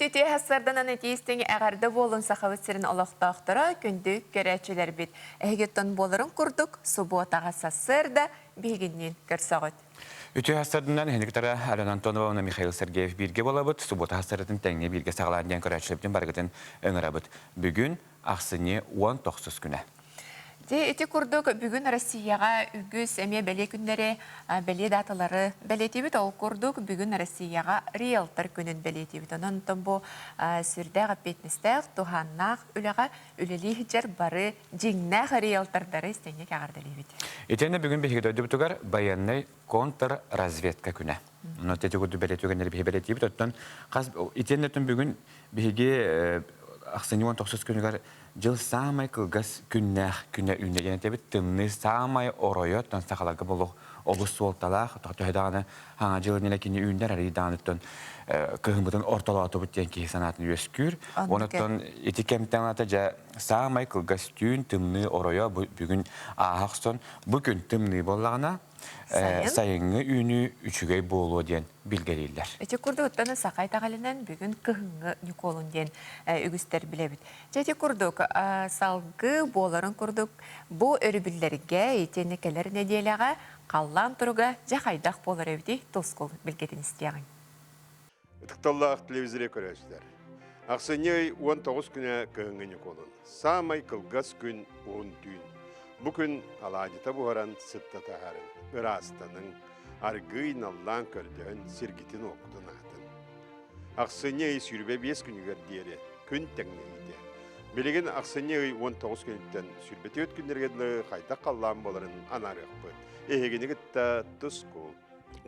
Көрбүт үтүө сарданан этиистиҥ эҕэрдэ буолун Сахабыт сирин олохтоохторо, күндү көрөөччүлэрбит. Эһигиттэн буоларын курдук, субуотаҕа сарсыарда биһигинниин көрсөҕүт. Үтүө сарданан эһини кытары Алена Антонова уонна Михаил Сергеев бииргэ буолабыт. Субуота сарсыардатын тэҥҥэ бииргэ саҕалаан диэн көрөөччүлэрбитин барыгытын ыҥырабыт. Бүгүн ахсынньы 19 күнэ. Дьэ, ити курдук бүгүн Россияҕа үгүс эмиэ бэлиэ күннэри, бэлиэ даталары бэлиэтиибит. Ол курдук бүгүн Россияҕа риэлтор күнүн бэлиэтиибит. Онон бу сүрдээх эппиэтинэстээх, туһааннаах үлэҕэ үлэлии сылдьар бары дьиҥнээх риэлтордары истиҥник эҕэрдэлиибит. Итиэннэ бүгүн биһиги дойдубутугар байыаннай контрразведка күнэ. Онон ити курдук бэлиэ түгэннэри биһи бэлиэтиибит. Оттон хас итиэннэ бүгүн биһиги ахсынньы 19 күнүгэр Дьыл саамай кылгас күннээх күнэ үүннэ диэн этэбит. Тымныы саамай оройо, оттон сахаларга болуох олус суолталаах. Төһө даҕаны хаҥа дьыл иннинэ кини үүннэр арыый даҕаныттан кыһыммытын ортолоотубут диэн киһи санаатын үөскүүр. Онуттан ити кэмтэн ата дьэ саамай кылгас түүн тымныы оройо бүгүн ааһа охсон бу күн тымныы буоллаҕына сайыҥҥы үүнүү үчүгэй буолуо диэн билгэлииллэр. Ити курдук оттон саха итэҕэлинэн бүгүн кыһыҥҥы Ньукуолун диэн үгүстэр билэбит. Дьэ ити курдук салгыы буоларын курдук бу өрөбүллэргэ итиэннэ кэлэр нэдиэлэҕэ халлаан туруга дьэ хайдах буолар эбитий тускул билгэтин истиэҕиҥ. Ытыкталлаах телевизоры көрөөччүлэр. Ахсынньы ый 19 күнэ кыһыҥҥы Ньукуолун. Саамай кылгас күн уһун түүн. Бу күн алаадьыта буһаран сытта таһаарыҥ, ыраастаныҥ, аргыый наллаан көрдөһөн сиргитин уоккутун аһатын. Ахсынньы ый 25 күнүгэр диэри күн тэҥнэһиитэ. Билигин ахсынньы ый 19 күнүттэн 24 күннэргэ дылы хайдах халлаан буоларын анаарыахпыт. Эһигини кытта тускул.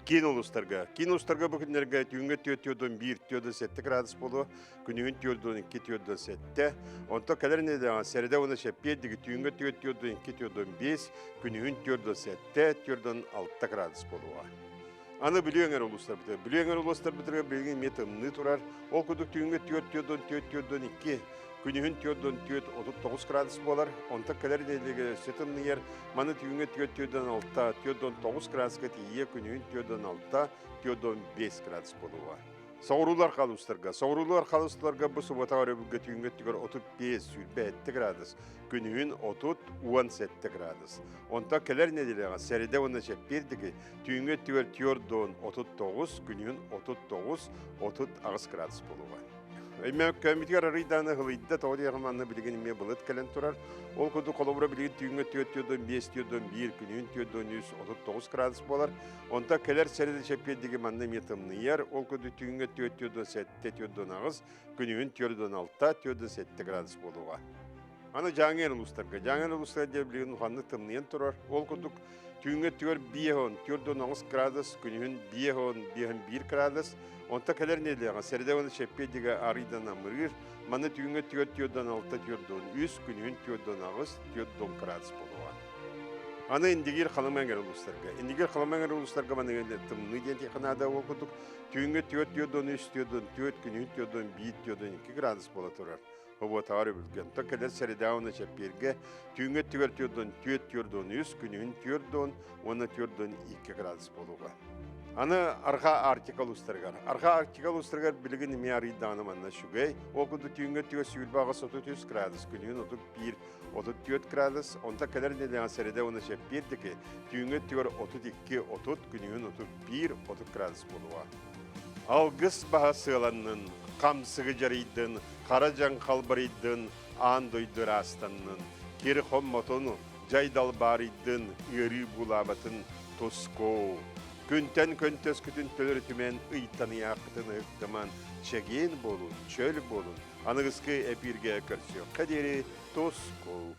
Киин улуустарга. Киин улуустарга бу күннэргэ түүҥҥэ 4,1 4,7 градус буолуо, күнүһүн 4,2 4,7. Онтон кэлэр нэдиэлэҕэ сэрэдэ уонна чэппиэрдиги түүҥҥэ 4,2 4,5, күнүһүн 4,7 4,6 градус буолуоҕа. Аны Бүлүү эҥэр улуустарбытыгар. Бүлүү эҥэр улуустарбытыгар билигин эмиэ тымныы турар. Ол курдук түүҥҥэ 4,4 4,2 Күнүһүн 44-39 градус буолар, онтон кэлэр нэдиэлэгэ өссө тымныйар. Маны түүҥҥэ 4-46, 4-9 градуска тиийиэ, күнүһүн 4-6, 4-5 градус буолуоҕа. Соҕуруулар халустарга. Соҕуруулар халустарга бу субуотаҕа өрөбүлгэ түүҥҥэ өттүгэр 35-27 градус, күнүһүн 30-17 градус. Онтон кэлэр нэдиэлэҕэ сэрэдэ уонна чэппиэрдики түүҥҥэ өттүгэр 4-39, күнүһүн 39-38 градус буолуоҕа. Өймөкөөммүтүгэр арыйдааны ыһылыйда, тоҕо диэххэ манна билигин эмиэ былыт кэлэн турар. Ол курдук холобура билигин түүҥҥэ 4,5 4,1, күнүһүн 4,3 39 градус буолар. Онтон кэлэр сэрэдэ чэппиэрдиги манна эмиэ тымныйар. Ол курдук түүҥҥэ 4,7 4,8, күнүһүн 4,6 4,7 градус буолуоҕа. Аны Дьааҥы улуустарга. Дьааҥы улуустарга диэн билигин улаханнык тымныйан турар. Ол курдук түүҥҥэ өттүгэр 5 4,9 градус, күнүһүн 5 5,1 градус. Онто кэлэр нэдиэлэҕэ сэрэдэ уонна чэппиэрдигэ арыйдан амырыыр. Манна түүҥҥэ өттүгэр 4,6 4,3, күнүһүн 4,8 4,10 градус буолуоҕа. Аны Индигиир Халыма эҥэр улуустарга. Индигиир Халыма эҥэр улуустарга манна тымныы диэн тиэхэ наада ол курдук түүҥҥэ өттүгэр 4,3 4,4, күнүһүн 4,1 4,2 градус буола турар. Обуотаҕар үбүлгэ. Онтон кэлэр сэрэдэҕэ уонна чэппиэргэ түүҥҥэ өттүгэр 4,4 4,3, күнүһүн 4 уонна 4,2 градус буолуоҕа. Аны Арҕаа Арктика улуустарыгар. Арҕаа Арктика улуустарыгар билигин эмиэ арыйдаҕына манна үчүгэй. Ол курдук түүҥҥэ өттүгэр 28 33 градус, күнүһүн 31 34 градус, онтон кэлэр нэдиэлэҕэ сэрэдэ уонна чэппиэр диэки түүҥҥэ өттүгэр 32 30, күнүһүн 31 30 градус буолуоҕа. Алгыс баһа сыаланнын, хамсыгы дьарыйдын, хара дьаҥ халбарыйдын, аан дойду ыраастаннын, кир хоммотун, дьай далбаарыйдын, ыарыы буулаабатын тускуу. Күнтэн көнтөскүтүн төлөрүтүмэн, ыйтан ыйааххытын ыһыктыман, чэгиэн буолун, чөл буолун, аныгыскы эпииргэ көрсүөххэ диэри тускул.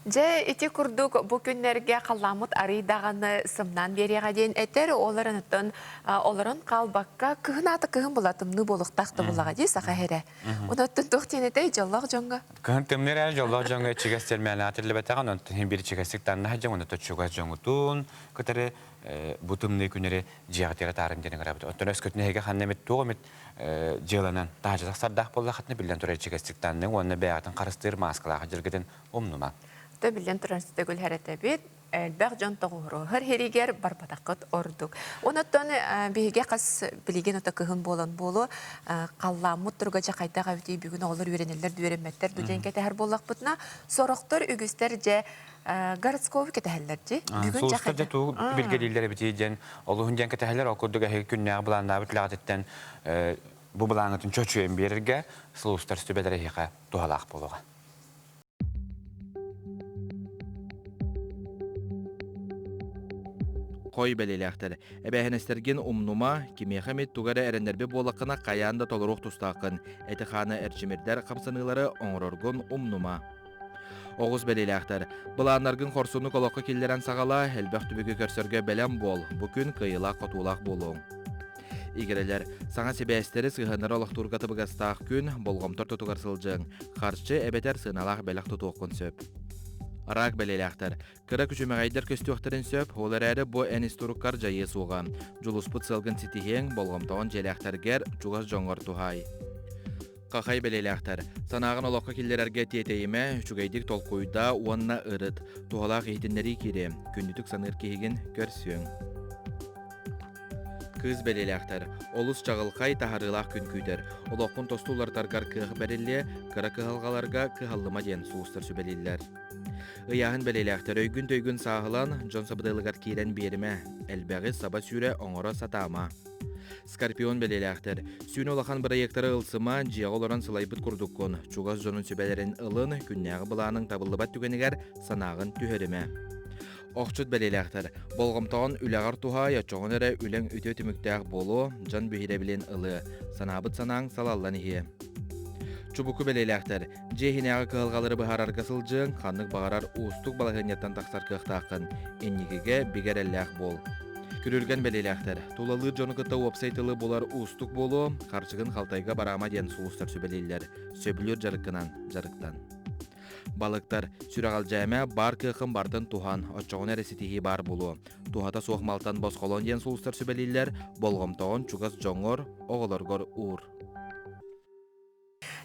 Дьэ, ити курдук бу күннэргэ халлааммыт арый даҕаны сымнаан биэриэҕэ диэн этэр. Ол эрэн олорон хаалбакка, кыһын аата кыһын була тымныы буолуохтаах да буллаҕа дии саха иһэрэ. Онон туох диэн этэй дьоллоох дьоҥҥо? Кыһын тымныы эрээри дьоллоох дьоҥҥо ичигэс сэрмээнэ этиллибэтэҕин, онтон иһин биир ичигэстик танна сылдьан, онно чугас дьоҥутун кытары бу тымныы күннэри дьиэҕитигэр атаарын диэн ыҥырабыт. Оттон өскөтүн эһиги ханна эмит туох эмит дьыаланан таһырдьа тахсардаах буоллаххытына, биллэн турар ичигэстик танныҥ уонна бэйэҕитин харыстыыр мааскалаах дьылгытын умнума. Биллэн турар төгүл этэбит. Элбэх дьон тоҕуоруһар сиригэр барбатаххыт ордук. Онон биһиги хас билигин ото кыһын буолан буолуо, халлааммыт туруга дьэ хайдах эбитий бүгүн оҕолор үөрэнэллэр үөрэммэттэр ду диэн кэтэһэр буоллахпытына, сорохтор үгүстэр дьэ городского кэтэһэллэр дии. Бүгүн дьэ Сулустар дьэ тугу билгэлииллэр эбитий диэн олуһун диэн кэтэһэллэр. Ол курдук эһиги күннээҕи былааннаабыт үлэҕититтэн бу былааҥҥытын чочуйан биэрэргэ сулустар сүбэлэрэ эһиэхэ туһалаах буолуоҕа. Хой бэлиэлээхтэр. Эбээһинэстэргин умнума, кимиэхэ эмит тугу эрэ эрэннэрбит буоллаххына хайаан да толоруох тустааххын. Эти-хааны эрчимирдэр хамсаныылары оҥороргун умнума. Оҕус бэлиэлээхтэр. Былааннаргын хорсуннук олоххо киллэрэн саҕалаа, элбэх түбүгү көрсөргө бэлэм буол. Бу күн кыайыылаах-хотуулаах буолуоҥ. Игирэлэр, саҥа сибээстэри сыһыаннары олохтуурга табыгастаах күн, болҕомто ортотугар сылдьыаҥ. Харчы эбэтэр сыаналаах бэлэх тутуоххун сөп. Араак бэлиэлээхтэр. Кыра күчүмэҕэйдэр көстүөхтэрин сөп, ол эрээри бу эн ис туруккар дьайыа суоҕа. Дьулуспут сыалгын ситиһиэҥ, болҕомтоҕун дьиэлээхтэргэр, чугас дьоҥҥор туһаай. Хахай бэлиэлээхтэр. Санааҕын олоххо киллэрэргэ тиэтэйимэ, үчүгэйдик толкуйдаа уонна ырыт. Туһалаах иһитиннэрии киириэ. Күндүтүк саныыр киһигин көрсүөҥ. Кыыс бэлиэлээхтэр. Олус чаҕылхай, таһарыылаах күн күүтэр. Олоххун тосту уларытаргар кыах бэриллиэ, кыра кыһалҕаларга кыһаллыма диэн сулустар сүбэлииллэр. Ыйааһын бэлиэлээхтэр өйгүн-төйгүн сааһылан, дьон сабыдыалыгар киирэн биэримэ, элбэҕи саба сүүрэ оҥоро сатаама. Скорпион бэлиэлээхтэр. Сүүнэ улахан бырайыактары ылсыма, дьиэҕэ олорон сылайбыт курдуккун. Чугас дьонун сүбэлэрин ылын, күннээҕи былааныҥ табыллыбат түгэнигэр санааҕын түһэримэ. Охчут бэлиэлээхтэр. Болҕомтоҕун үлэҕэр туһаай, оччоҕуна эрэ үлэҥ үтүө түмүктээх буолуо, дьон биһирэбилин ылыа. Санаабыт санааҥ салаллан иһиэ. Чубуку бэлиэлээхтэр. Дьиэ иһинээҕи кыһалҕалары быһаарарга сылдьыаҥ, ханнык баҕарар уустук балаһыанньаттан тахсар кыахтааххын. Инникигэ бигэ эрэллээх буол. Күрүлгэн бэлиэлээхтэр. Тулалыыр дьону кытта уопсай тылы булар уустук буолуо, харчыгын халтайга бараама диэн сулустар сүбэлииллэр. Сөбүлүүр дьарыккынан дьарыктан. Балыктар, сүрэҕэлдьээмэ, баар кыаххын барытын туһан, оччоҕуна эрэ ситиһии баар буолуо. Туһата суох малтан босхолон диэн сулустар сүбэлииллэр, болҕомтоҕун чугас дьоҥҥор, оҕолоргор уур.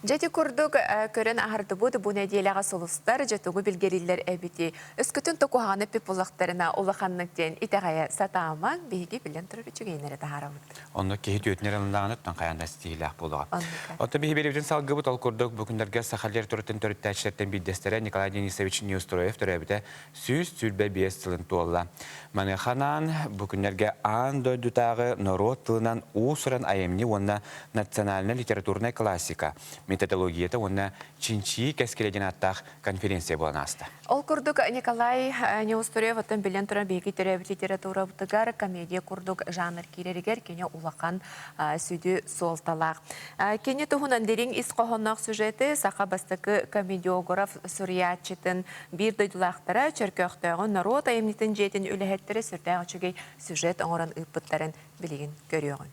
Дьэ ити курдук көрөн аһардыбыт бу нэдиэлэҕэ сулустар дьэ тугу билгэлииллэр эбитий? Өскөтүн то куһаҕаны эппит буоллахтарына улаханнык диэн итэҕэйэ сатаамаҥ, биһиги билэн турар үчүгэйин эрэ таһаарабыт. Онно киһи түөтүн эрэ ылыннаҕына оттон хайаан да ситиһиилээх буолуоҕа. Оттон биһи биэрэбитин салгыбыт ол курдук бу күннэргэ саха литературатын төрүттээччилэртэн биирдэстэрэ Николай Денисович Неустроев төрөөбүтэ 125 сылын туолла. Маныаха анаан бу күннэргэ аан дойдутааҕы норуот тылынан уус-уран айымньы уонна национальнай литературнай классика, методологията уонна чинчийии кэскилэ диэн ааттаах конференция буолан ааста. Ол курдук Николай Неустроев оттон билэн туран биһиги төрөөбүт литературабытыгар комедия курдук жанр киирэригэр кини улахан сүдү суолталаах. Кини туһунан дириҥ ис хоһоонноох сюжеты саха бастакы комедиограф суруйааччытын биир дойдулаахтара Чөркөөхтөөҕү норуот айымньытын дьиэтин үлэһиттэрэ сүрдээх үчүгэй сюжет оҥорон ыыппыттарын билигин көрүөҕүн.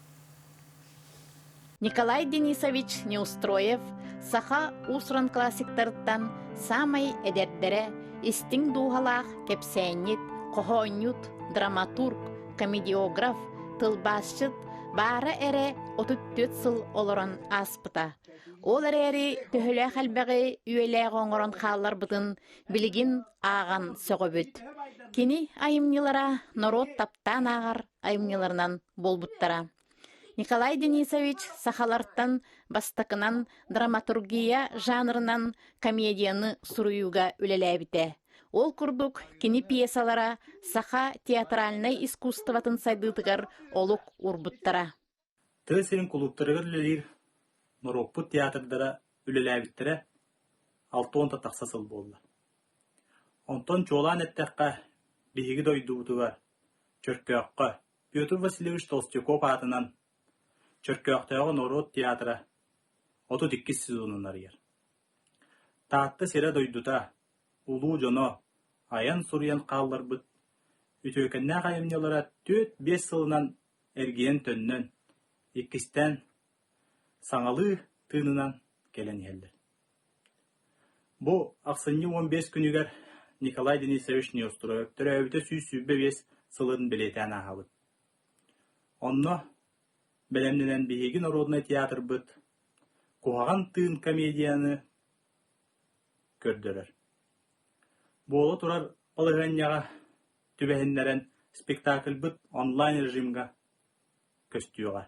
Николай Денисович Неустроев саха уус-уран классиктарыттан саамай эдэрдэрэ, истиҥ дууһалаах кэпсээнньит, хоһоонньут, драматург, комедиограф, тылбаасчыт баара эрэ 34 сыл олорон ааспыта. Ол эрээри төһөлөөх элбэҕи үйэлээҕи оҥорон хаалларбытын билигин ааҕан сөҕөбүт. Кини айымньылара норуот таптаан ааҕар айымньыларынан буолбуттара. Николай Денисович сахалартан бастакынан драматургия жанрынан комедияны суруйууга үлэлээбитэ. Ол курдук кини пьесалара саха театральнай искусствотын сайдыытыгар олук уурбуттара. Тыа сирин кулууптарыгар үлэлиир норуоппут театрдара үлэлээбиттэрэ 60 тахса сыл буолла. Онтон чуолаан эттэххэ, биһиги дойдубутугар, Чөркөөххө, Петр Васильевич Толстяков аатынан Чөркөөхтөөҕү норуот театра 32 сезонун арыйар. Таатта сирэ-дойдута, улуу дьоно айан-суруйан хаалларбыт үтүөкэннээх айымньылара 4-5 сылынан эргийэн төннөн, иккистээн саҥалыы тыынынан кэлэн иһэллэр. Бу ахсынньы 15 күнүгэр Николай Денисович Неустроев төрөөбүтэ 125 сылын бэлиэтээн ааһабыт. Онно бэлэмнэнэн биһиги норуодунай театрбыт «Куһаҕан тыын» комедияны көрдөрөр. Буола турар балаһыанньаҕа. түбэһиннэрэн спектакльбыт онлайн режимҥэ көстүөҕэ.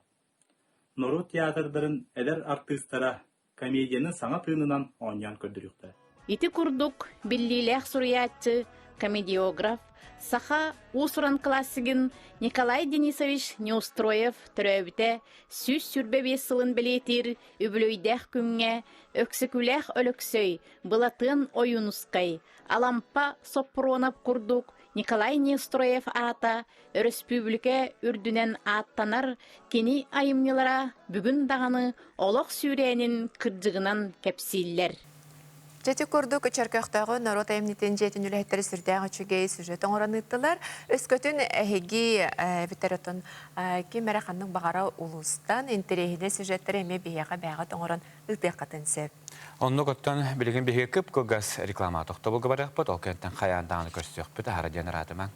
Норуот театрдарын эдэр артыыстара комедияны саҥа тыынынан оонньоон көрдөрүөхтэрэ. Ити курдук биллиилээх суруйааччы, комедиограф, саха уус-уран классигын Николай Денисович Неустроев төрөөбүтэ 125 сылын бэлиэтиир үбүлүөйдээх күҥҥэ Өксөкүлээх Өлөксөй, Былатыан Ойуунускай, Алампа Соппуруонап курдук Николай Неустроев аата өрөспүүбүлүкэ үрдүнэн ааттанар кини айымньылара бүгүн даҕаны олох сүүрээнин кырдьыгынан кэпсииллэр. Дьэ ити курдук Чөркөөхтөөҕү норуот айымньытын дьиэтин үлэһиттэрэ сүрдээх үчүгэй сюжет оҥорон ыыттылар. Өскөтүн эһиги эбэтэр отон ким эрэ ханнык баҕара улуустан интэриэһинэй сюжеттары эмиэ биһиэхэ бэйэҕит оҥорон ыытыаххытын сөп. Оннук оттон билигин биһиги кып-кылгас реклама тохтобулга барыахпыт, ол кэнниттэн хайаан даҕаны көрсүөхпүт, аһара диэн ыраатымаҥ.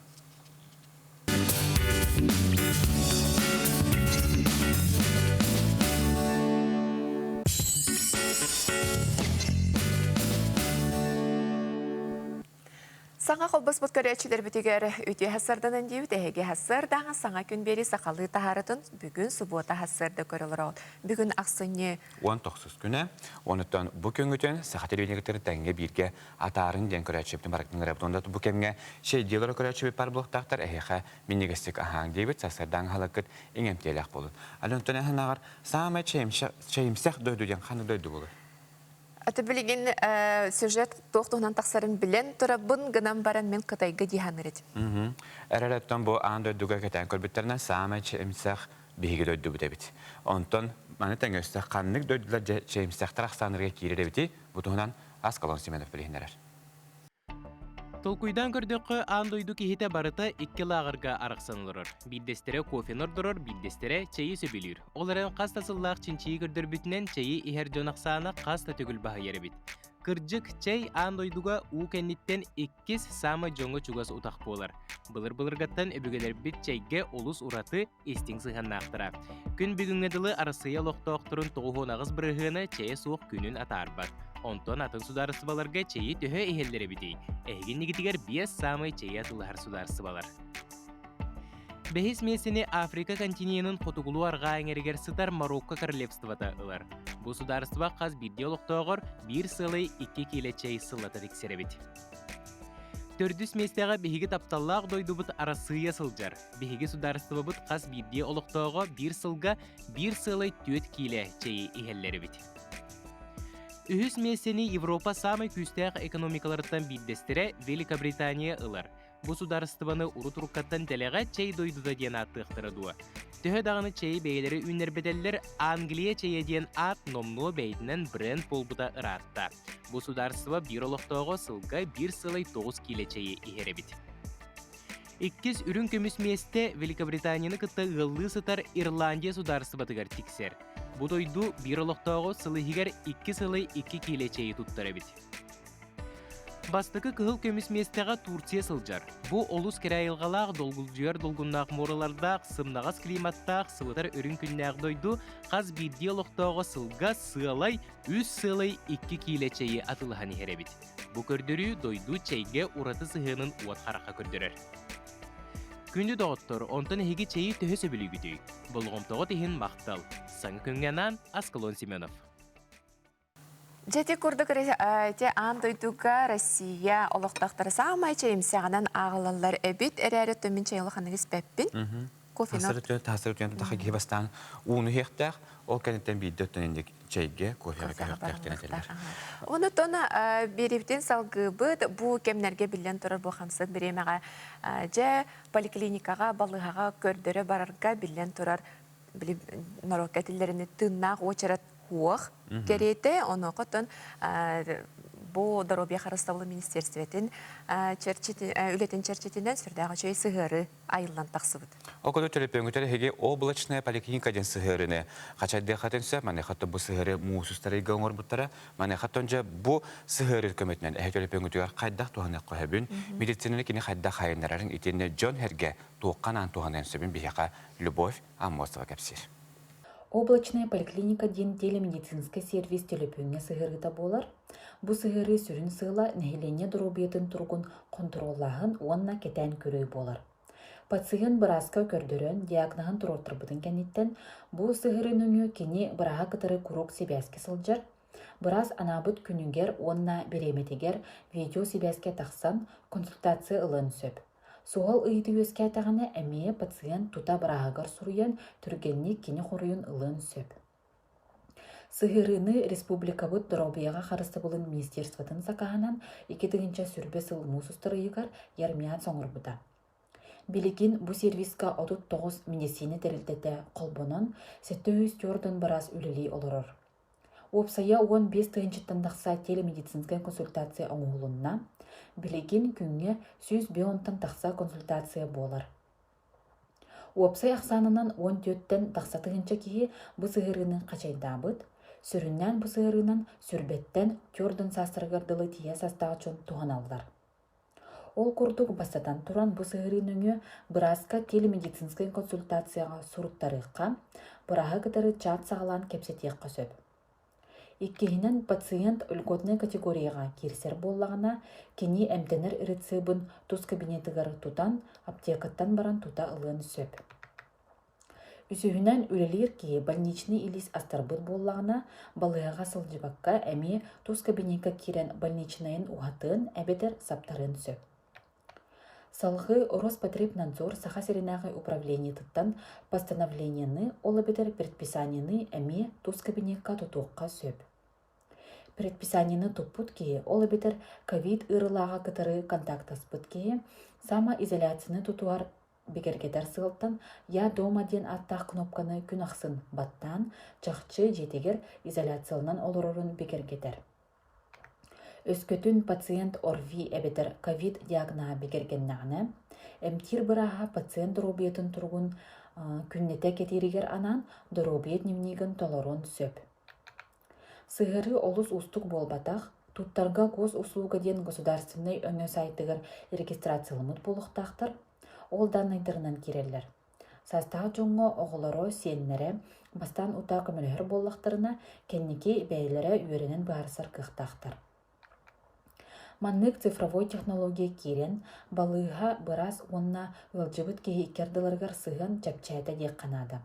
Саҥа холбоспут көрөөччүлэрбитигэр үтүө сарданан диэбит эһиги сардаҥа саҥа күн биэри сахалыы таһаарытын бүгүн субуота сарда көрө олороҕут. Бүгүн ахсынньы 19 күнэ. Онуттан бу күҥҥүтүн саха телевидениетыгар тэҥҥэ бииргэ атаарын диэн көрөөччүбүтүн барытын ыҥырабыт. Онно бу кэмҥэ шейдиэлэр көрөөччүбүт баар буолуохтаахтар. Эһиэхэ минньигэстик аһааҥ диэбит, сарсыардааҥ аһылыккыт иҥэмтиэлээх буолун. Алентон эһэн саамай чэйимсэх дойду диэн ханнык дойду буолуй? Аты билигин сюжет туох туһунан тахсарын билэн турабын гынан баран мин Кытайга дии саныыр этим. Эрэлэттэн бу аан дойдуга кэтээн көрбүттэринэн саамай чэйимсэх биһиги дойдубут эбит. Онтон маны тэҥэ өссө ханнык дойдулар чэйимсэхтэр ахсааннарыгар киирэр эбитий? Бу туһунан Аскалон Семенов билиһиннэрэр. Толкуйдаан көрдөххө, аан дойду киһитэ барыта икки лааҕырга арахсан олорор. Биирдэстэрэ кофены ордорор, биирдэстэрэ чэйи сөбүлүүр. Ол эрэн хас да сыллаах чинчийии көрдөрбүтүнэн чэйи иһэр дьон ахсаана хас да төгүл баһыйар эбит. Кырдьык, чэй аан дойдуга уу кэнниттэн иккис саамай дьоҥҥо чугас утах буолар. Былыр-былыргаттан өбүгэлэрбит чэйгэ олус ураты, истиҥ сыһыаннаахтара. Күн бүгүҥҥэ дылы Арассыыйа олохтоохторун 98 бырыһыана чэйэ суох күнүн атаарбат. Онтон атын судаарыстыбаларга чэйи төһө иһэллэр эбитий? Эһиги иннигитигэр биэс саамай чэйи атыылаһар судаарыстыбалар. Бэһис миэстэни Африка континенын хотугулуу-арҕаа эҥэригэр сытар Марокко королевствота ылар. Бу судаарыстыба хас биирдии олохтооҕор биир сыалай 2 киилэ чэй сыллата тиксэр эбит. Төрдүс миэстэҕэ биһиги тапталлаах дойдубут Арассыыйа сылдьар. Биһиги судаарыстыбабыт хас биирдии олохтооҕо биир сылга биир сыалай түөрт киилэ чэйи иһэллэр эбит. Үһүс миэстэни Европа саамай күүстээх экономикаларыттан биирдэстэрэ Великобритания ылар. Бу судаарыстыбаны урут-уруккаттан дэлэҕэ чэй дойдута диэн ааттыахтара дуо? Төһө даҕаны чэйи бэйэлэрэ үүннэрбэтэллэр, Англия чэйэ диэн аат номнуо бэйэтинэн бренд буолбута ыраатта. Бу судаарыстыба биир олохтооҕо сылга биир сыалай 9 киилэ чэйи иһэр эбит. Иккис үрүҥ көмүс миэстэ Великобританияны кытта ыаллыы сытар Ирландия судаарыстыбатыгар тиксэр. Бу дойду биир олохтооҕу сыл иһигэр икки сылы икки киилэ чэйи туттар эбит. Бастакы кыһыл көмүс миэстэҕэ Турция сылдьар. Бу олус кэрэ айылҕалаах, долгулдьуйар долгуннаах муоралардаах, сымнаҕас климаттаах, сылытар үрүҥ күннээх дойду хас биирдии олохтооҕо сылга сыалай үс сыалай икки киилэ чэйи атыылаһан иһэр эбит. Бу көрдөрүү дойду чэйгэ ураты сыһыанын уот харахха көрдөрөр. Күндү доҕоттор, онтон эһиги чэйи төһө сөбүлүүгүтүй? Болҕомтоҕут иһин махтал. Саҥа күҥҥэ анаан Аскалон Семенов. Дьэ ити курдук ити аан дойдуга Россия олохтоохторо саамай чэйимсэҕинэн ааҕылаллар эбит эрээри мин чэй улаханнык испэппин. Кофены Тахсар өтүөн таха киһи бастаан ууну иһиэхтээх, ол кэнниттэн биирдэ өттөн инник чэйгэ, кофеҕа көһүөхтээх диэн этэллэр. Онутон биэриибитин салгыыбыт. Бу кэмнэргэ биллэн турар бу хамсык бириэмэҕэ дьэ поликлиникаҕа, балыыһаҕа көрдөрө барарга биллэн турар били норуокка этиллэрини тыыннаах уочарат суох кэриэтэ. Онуоха оттон бу доруобуйа харыстабылын министиэристибэтин үлэтин чэрчитинэн сүрдээх үчүгэй сыһыары айыллан тахсыбыт. Ол курдук төлөпүөҥҥүтэр эһиги облачная поликлиника диэн сыһыарыны хачайдыаххытын сөп. Маныаха бу сыһыары муус устарыйга оҥорбуттара. Маныаха дьэ бу сыһыары көмөтүнэн эһи төлөпүөҥҥүтүгэр хайдах туһаныахха сөбүн, медицинаны кини хайдах хайыннарарын итиэннэ дьон-сэргэ туохха анаан туһаныан сөбүн биһиэхэ Любовь Аммосова кэпсиир. Облачная поликлиника диэн телемедицинскэй сервис төлөпүөҥҥэ сыһыарыыта буолар. Бу сыһыарыы сүрүн сыала нэһилиэнньэ доруобуйатын туругун хонтуруоллааһын уонна кэтээн көрүү буолар. Пациент бырааска көрдөрөн, диагноһын туруортарбытын кэнниттэн, бу сыһыарыы нөҥүө кини бырааһы кытары куруук сибээскэ сылдьар, Быраас анаабыт күнүгэр уонна бириэмэтигэр видео-сибээскэ тахсан консультация ылыан сөп. Суһал ыйытыы үөскээтэҕинэ эмиэ пациент тута бырааһыгар суруйан, түргэнник кини хоруйун ылыан сөп. Сыһыарыыны республикабыт доруобуйаҕа харыстабылын министерствотын сакааһынан 2020 сыл муус устар ыйыгар Ярмиац оҥорбута. Билигин бу сервиска 39 медицина тэрилтэтэ холбонон, 704 быраас үлэлии олорор. Уопсайа 15 тыһыынчаттан тахса телемедицинскэй консультация оҥоһулунна. Билигин күҥҥэ 150 тахса консультация буолар. Уопсай ахсаанынан 14-тэн тахса тыһыынча киһи бу сыһыарыыны хачайдаабыт. Сүрүннээн бу сыһыарыынан сүрбэттэн түөрт саастарыгар дылы тиийэ састаах дьон туһаналлар. Ол курдук, бастатан туран, бу сыһыарыы нөҥүө бырааска телемедицинскэй консультацияҕа суруттарыахха, бырааһы кытары чат саҕалаан кэпсэтиэххэ сөп. Иккиһинэн, пациент льготнай категорияҕа киирсэр буоллаҕына, кини эмтэнэр рецебын тус кабинетыгар тутан, аптекаттан баран тута ылыан сөп. Үсүһүнэн, үлэлиир киһи больничный илиис астарбыт буоллаҕына, балыыһаҕа сылдьыбакка эмиэ тус кабинекка киирэн больничнайын уһатыан эбэтэр саптарыан сөп. Салгыы Роспотребнадзор Саха сиринээҕи управлениетыттан постановлениены, ол эбэтэр предписаниены эмиэ тус кабинекка тутуохха сөп. Предписаниены туппут киһи, ол эбэтэр ковид ыарыылааҕы кытары контактаспыт киһи, самоизоляцияны тутуһар бигэргэтэр сыалтан «Я дома» диэн ааттаах кнопканы күн ахсын баттаан, чахчы дьиэтигэр изоляцияланан олорорун бигэргэтэр. Өскөтүн пациент ОРВИ эбэтэр ковид диагноһа бигэргэннэҕинэ, эмтиир бырааһа пациент доруобуйатын туругун күннэтэ кэтииригэр анаан доруобуйа дневнигин толоруон сөп. Сыһыарыы олус уустук буолбатах, туттарга Госуслуга диэн государственнай өҥө сайтыгар регистрацияламмыт буолуохтаахтар, ол дааннайдарынан киирэллэр. Саастаах дьоҥҥо оҕолоро, сиэннэрэ бастаан утаа көмөлөһөр буоллахтарына, кэнники бэйэлэрэ үөрэнэн быһаарсар кыахтаахтар. Маннык цифровой технология киирэн, балыыһа, быраас уонна ыалдьыбыт киһи икки ардыларыгар сыһыан чэпчээтэ диэххэ наада.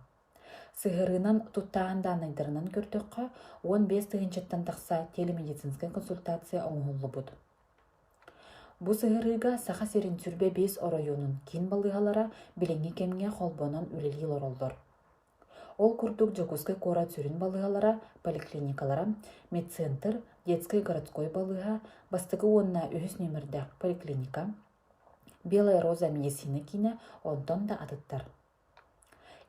Сыһыарыынан туттааһын дааннайдарынан көрдөххө, 15 тыһыынчаттан тахса телемедицинскэй консультация оҥоһуллубут. Бу сыһыарыыга Саха сирин 25 оройуонун киин балыыһалара билиҥҥи кэмҥэ холбонон үлэлии олороллор. Ол курдук Дьокуускай куорат сүрүн балыыһалара, поликлиникалара, медцентр, детскай городской балыыһа, бастакы уонна үһүс нүөмэрдээх поликлиника, Белая роза медицина киинэ, онтон да атыттар.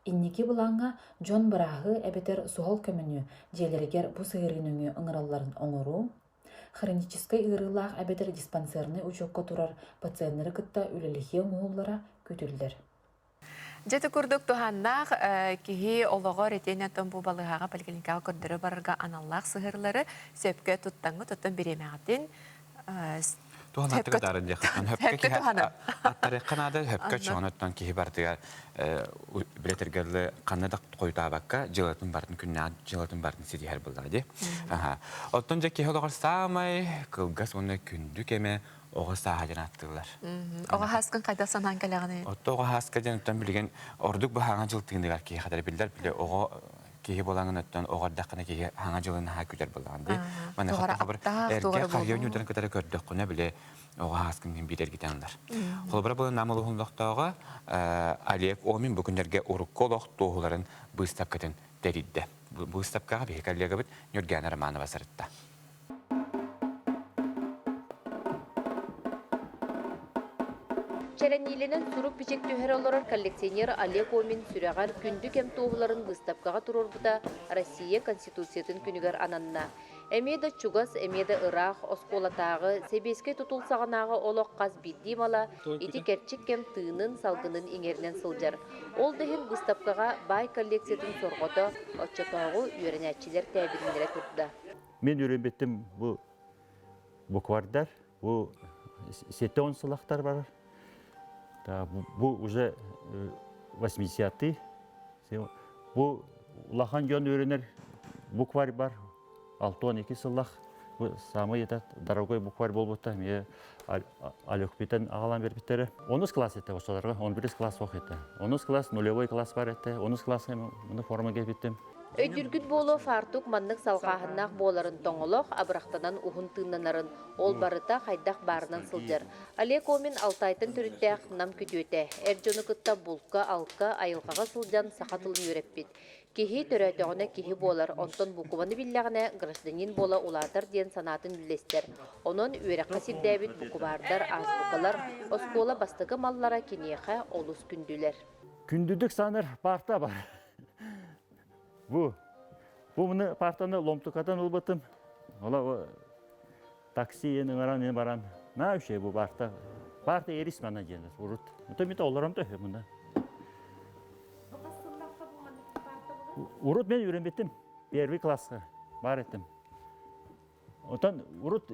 Инники былааҥҥа дьон бырааһы эбэтэр суһал көмөнү дьиэлэригэр бу сыһыарыы нөҥүө ыҥыралларын оҥоруу, хроническай ыарыылаах эбэтэр диспансернай учуокка турар пациеннары кытта үлэлэһии оҥоһуллара күүтүллэр. Дьэ ити курдук туһааннаах киһи олоҕор итиэннэ оттон бу балыыһаҕа поликлиникаҕа көрдөрө барарга аналлаах сыһыарыылары сөпкө туттаҥҥыт, оттон бириэмэҕитин Туһанаттыга дарын диэххэ. Хөпкө киһи аттарыахха наада, хөпкө чоҕоноттон киһи барытыгар билэтэргэллы ханна да хойутаабакка дьыалатын бартын күннээх дьыалатын бартын ситиһэр буоллаҕа дии. Оттон дьэ киһи олоҕор саамай кылгас уонна күндү кэмэ оҕо сааһа диэн ааттыыллар. Оҕо сааскын хайдах санаан кэлэҕиний? Отто оҕо сааска диэн оттон билигин ордук баһааҥа дьыл тыыныгар киһи хатар биллэр били оҕо киһи буолаҥын оттон оҕо эрдэххинэ киһи хаҥа дьылын наһаа күтэр буоллаҕын дии. Маныаха хабыр эргэ харыйа ойуурдарын кытары көрдөххүнэ били оҕо ааскын биир эргитэн ылар. Холобура буолан Нам улууһун олохтооҕо Олег Омин бу күннэргэ урукку олох туоһуларын быыстапкатын тэрийдэ. Быыстапкаҕа биһиги коллегабыт Ньургиана Романова сырытта. Чэрэниилэнэн сурук-бичик түһэрэ олорор коллекционер Олег Омин сүрэҕэр күндү кэм туоһуларын быыстапкаҕа туруорбута Россия Конституциятын күнүгэр ананна. Эмиэ да чугас, эмиэ да ыраах, оскуолатааҕы, сэбиэскэй тутул саҕанааҕы олох хас биирдии мала ити кэрчик кэм тыынын, салгынын иҥэринэн сылдьар. Ол да иһин быыстапкаҕа баай коллекциятын сорҕото оччотооҕу үөрэнээччилэр тээбириннэрэ турда. Мин үөрэммитим бу буквардар, бу 70 сылахтар бар. Бу уже 80-й. Бу Улахан дьон үөрэнэр букварь бар. 62 сыллах бу самый этот дорогой букварь буолбута эмиэ Алёкпитен аҕалан бербиттэрэ. Онус класс этэ оччолорго, 11 класс суох этэ. Онус класс нулевой класс бар этэ. Онус класска муну форма кэлбиттим. Өйдүүргүт буолуо фартук маннык салҕааһыннаах буоларын тоҥолох, абырахтанан уһун тыыннанарын, ол барыта хайдах баарынан сылдьар. Олег Омин Алтайтан төрүттээх Нам күтүөтэ. Эр дьону кытта булка-алка, айылҕаҕа сылдьан саха тылын үөрэппит. Киһи төрөөтөҕүнэ киһи буолар, онтон букубаны биллэҕинэ гражданин буола улаатар диэн санаатын үллэстэр. Онон үөрэххэ сирдээбит букубаардар, азбукалар, оскуола бастакы маллара киниэхэ олус күндүлэр. Күндүдүк саныр парта бар. Бу бу муну партаны ломтукатан ылбытым. Ола такси ыҥыран баран на үчүгэй бу парта. Парта ерис мана диэн урут. Это мит олором төһө мына. Урут мен үйренбеттим. Первый класска бар этим. Отон урут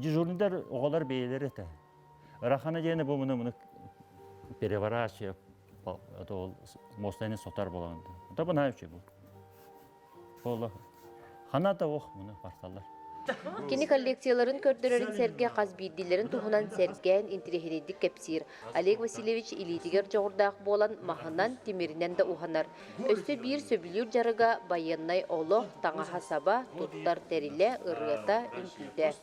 дежурныйдар оҕолор бэйэлэрэ этэ. Ырахана диэни бу муну муну переворачивая ол мостайны сотар буолан. Это бу научи бу. Буолла. Хана да ох муну парталар. Кини коллекцияларын көрдөрөрүн сэргэ хас биирдиилэрин туһунан сэргээн интириэһинэйдик кэпсиир. Олег Васильевич илиитигэр дьоҕурдаах буолан маһынан, тимиринэн да уһанар. Өссө биир сөбүлүүр дьарыга байыаннай олох, таҥаһа-саба, туттар тэрилэ, ырыата, үҥкүүтэ.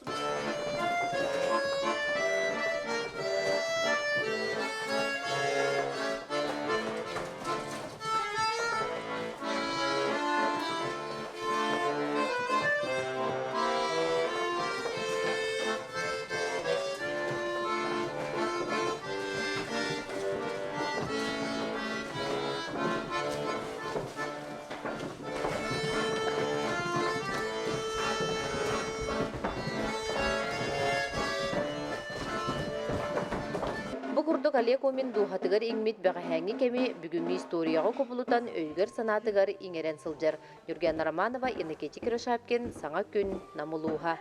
Бу курдук Олег Омин дууһатыгар иҥмит бэҕэһээҥҥи кэми бүгүҥҥү историяҕа кубулутан өйүгэр-санаатыгар иҥэрэн сылдьар. Ньургуяна Романова, Иннокентий Кирашапкин, Саҥа күн, Нам улууһа.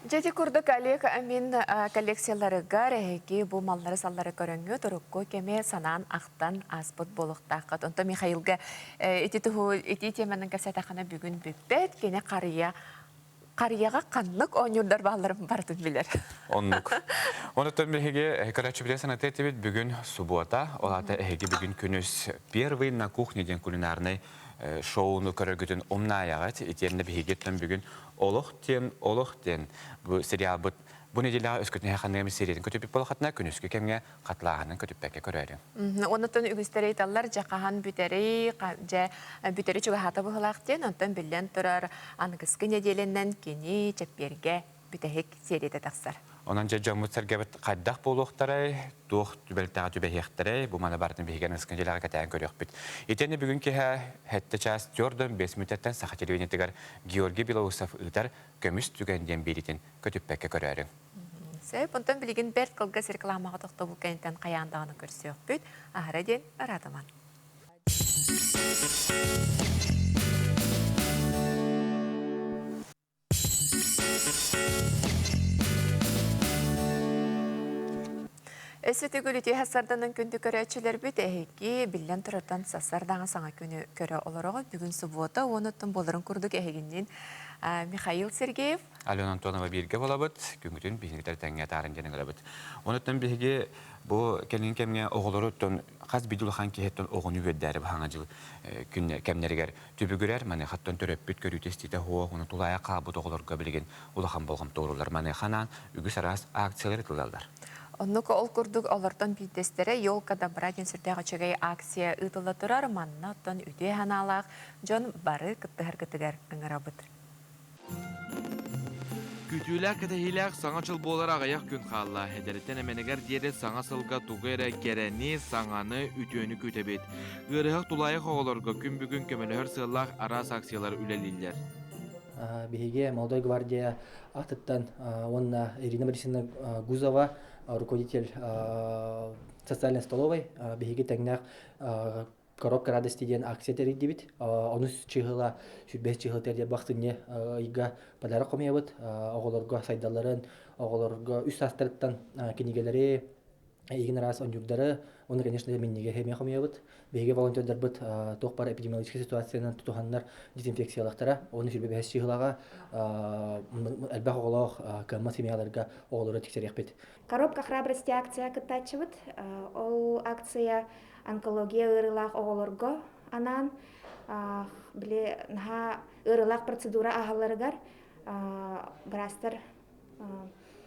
Дьэ ити курдук Олег Амин коллекцияларыгар эһиги бу маллары-саллары көрөҥҥүт урукку кэми санаан ахтан ааспыт буолуохтааххыт. Онтон Михаилга ити туһу ити теманан кэпсээтэххинэ бүгүн бүппэт. Кини харыйа харыйаҕа ханнык оонньуурдар баалларын барытын билэр. Оннук. Онтон биһиги көрөөччүбүтэ санатыы этибит бүгүн субуота, ол аата эһиги бүгүн күнүс первый на кухне диэн кулинарнай шоуну көрөргүтүн умнаайаҕыт. Итиэннэ биһигиттэн бүгүн Олох диэн олох диэн бу сериалбыт бу нэдиэлэҕэ өскөтүн ханныгы сериятын көтүппүт буолахатына күнүскү кэмҥэ хатылааһынын көтүппэккэ көрөөрүҥ. Оннуттан үгүстэр ыйыталлар дьэ хаһан бүтэрий, дьэ бүтэри чугаһаата быһыылаах диэн, онтон биллэн турар аныгыскы нэдиэлэнэн кини чэппиэргэ бүтэһик серията тахсар. Онон дьэ дьоммут-сэргэбит хайдах буолуохтарай, туох түбэлтэҕэ түбэһиэхтэрэй, бу маны барытын биһиги аныгыскы нэдиэлэҕэ кэтээн көрүөхпүт. Итиэннэ бүгүн киэһэ сэттэ чаас түөрт бэс мүнүүтэттэн Саха телевидениетыгар Георгий Белоусов ыытар Көмүс түгэн диэн биэриитин көтүппэккэ көрөөрүҥ. Сөп, онтон билигин бэрт кылгас рекламаҕа тохтобул кэнниттэн хайаан даҕаны көрсүөхпүт. Аһара диэн ыраатаман. Өссө төгүл үтүө сарданан күндү көрөөччүлэрбит эһиги биллэн турартан сарсардаҥа саҥа күнү көрө олороҕут. Бүгүн субуота уонуттан буоларын курдук эһигиннин Михаил Сергеев, Алена Антонова бииргэ буолабыт, күҥҥүтүн биһигитэр тэҥҥэ атааран диэн ыҥырабыт. Онуттан биһиги бу кэлин кэмҥэ оҕолоруттан хас биир улахан киһиттэн оҕону үөрдээри баһаҥа дьыл күн кэмнэригэр Түбүгүрэр маныхаттан төрөппүт көрүүтэ-истиитэ суох, ону тулаайах хаалбыт оҕолорго билигин улахан болҕомто ууруллар. Маныаха анаан үгүс араас акциялар ыытыллаллар. Оннук ол курдук олортон биирдэстэрэ «Елка добра» диэн сүрдээх үчүгэй акция ыытылла турар. Манна оттон үтүө санаалаах дьон бары кыттыһаргытыгар ыҥырабыт. Күүтүүлээх-кэтэһиилээх Саҥа дьыл буолара аҕыйах күн хаалла. Эдэриттэн эмэнигэр диэри саҥа сылга тугу эрэ кэрэни, саҥаны, үтүөнү күүтэбит. Ыарыһах тулаайах оҕолорго күн бүгүн көмөлөһөр сыаллаах араас акциялар үлэлииллэр. Биһиги Молодой гвардия атыттан уонна Ирина Борисовна Гузова, руководитель социальной столовой, биһиги тэҥнээх Коробка радости диэн акция тэрийдибит. Онус чыһыла, 105 чыһыл тэрийэр бахсынньы ыйга подарок хомуйабыт. Оҕолорго сайдалларын, оҕолорго үс саастарыттан кинигэлэри, Эйигин араас оонньуурдары, уонна, конечно, минньигэһи эмиэ хомуйабыт. Биһиги волонтердарбыт туох баар эпидемиологическай ситуациянан тутуһаннар дезинфекциялахтара. Уонна 25 чыһылаҕа элбэх оҕолоох кыаммат семьяларга оҕолору тиксэриэхпит. Коробка храбрости акция кыттааччыбыт. Ол акция онкология ыарыылаах оҕолорго анаан били наһаа ыарыылаах процедура ааһалларыгар быраастар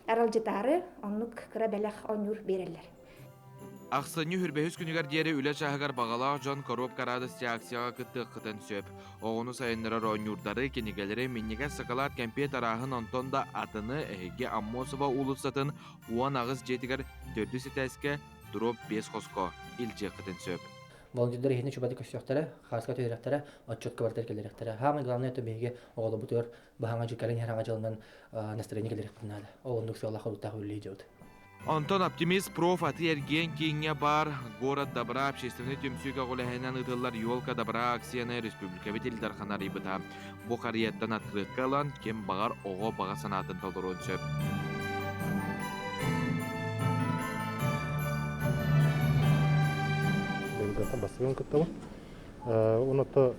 аралдьытаары оннук кыра бэлэх оонньуур биэрэллэр. Ахсынньы хүрбэһис күнүгэр диэри үлэ чааһыгар баҕалаах дьон коробка радости акцияҕа кыттыаххытын сөп. Оҕону сайыннарар оонньуурдары, кинигэлэри, минньигэс сакалаат кэмпиэт арааһын онтон да атыны эһиги Аммосова уулуссатын 18 дьиэтигэр төрдүс этээскэ дроп 5 хоско илдьиэххитин сөп. Волонтердар иһини чубаты көрсүөхтэрэ, хааска түһэриэхтэрэ, отчетка барытыгар кэлэриэхтэрэ. Самое главное, это биһиги оҕолорбутугар баһаҥа кэлин иһэр аҥа дьылынан настроение кэлэриэхпитин наада. Ол оннук сыаллаах-соруктаах үлэлии дьыбыт. Онтон Оптимист проф атыы-эргиэн кииҥҥэ баар «Город добра» общественнай түмсүү көҕүлэһинэн ыытыллар «Елка добра» акцияны республикабыт Ил Дархана арыйбыта. Бу харыйаттан открытка ылан, ким баҕар оҕо баҕа санаатын толоруон сөп. Быйылгаттан бастакын кыттабын. Оното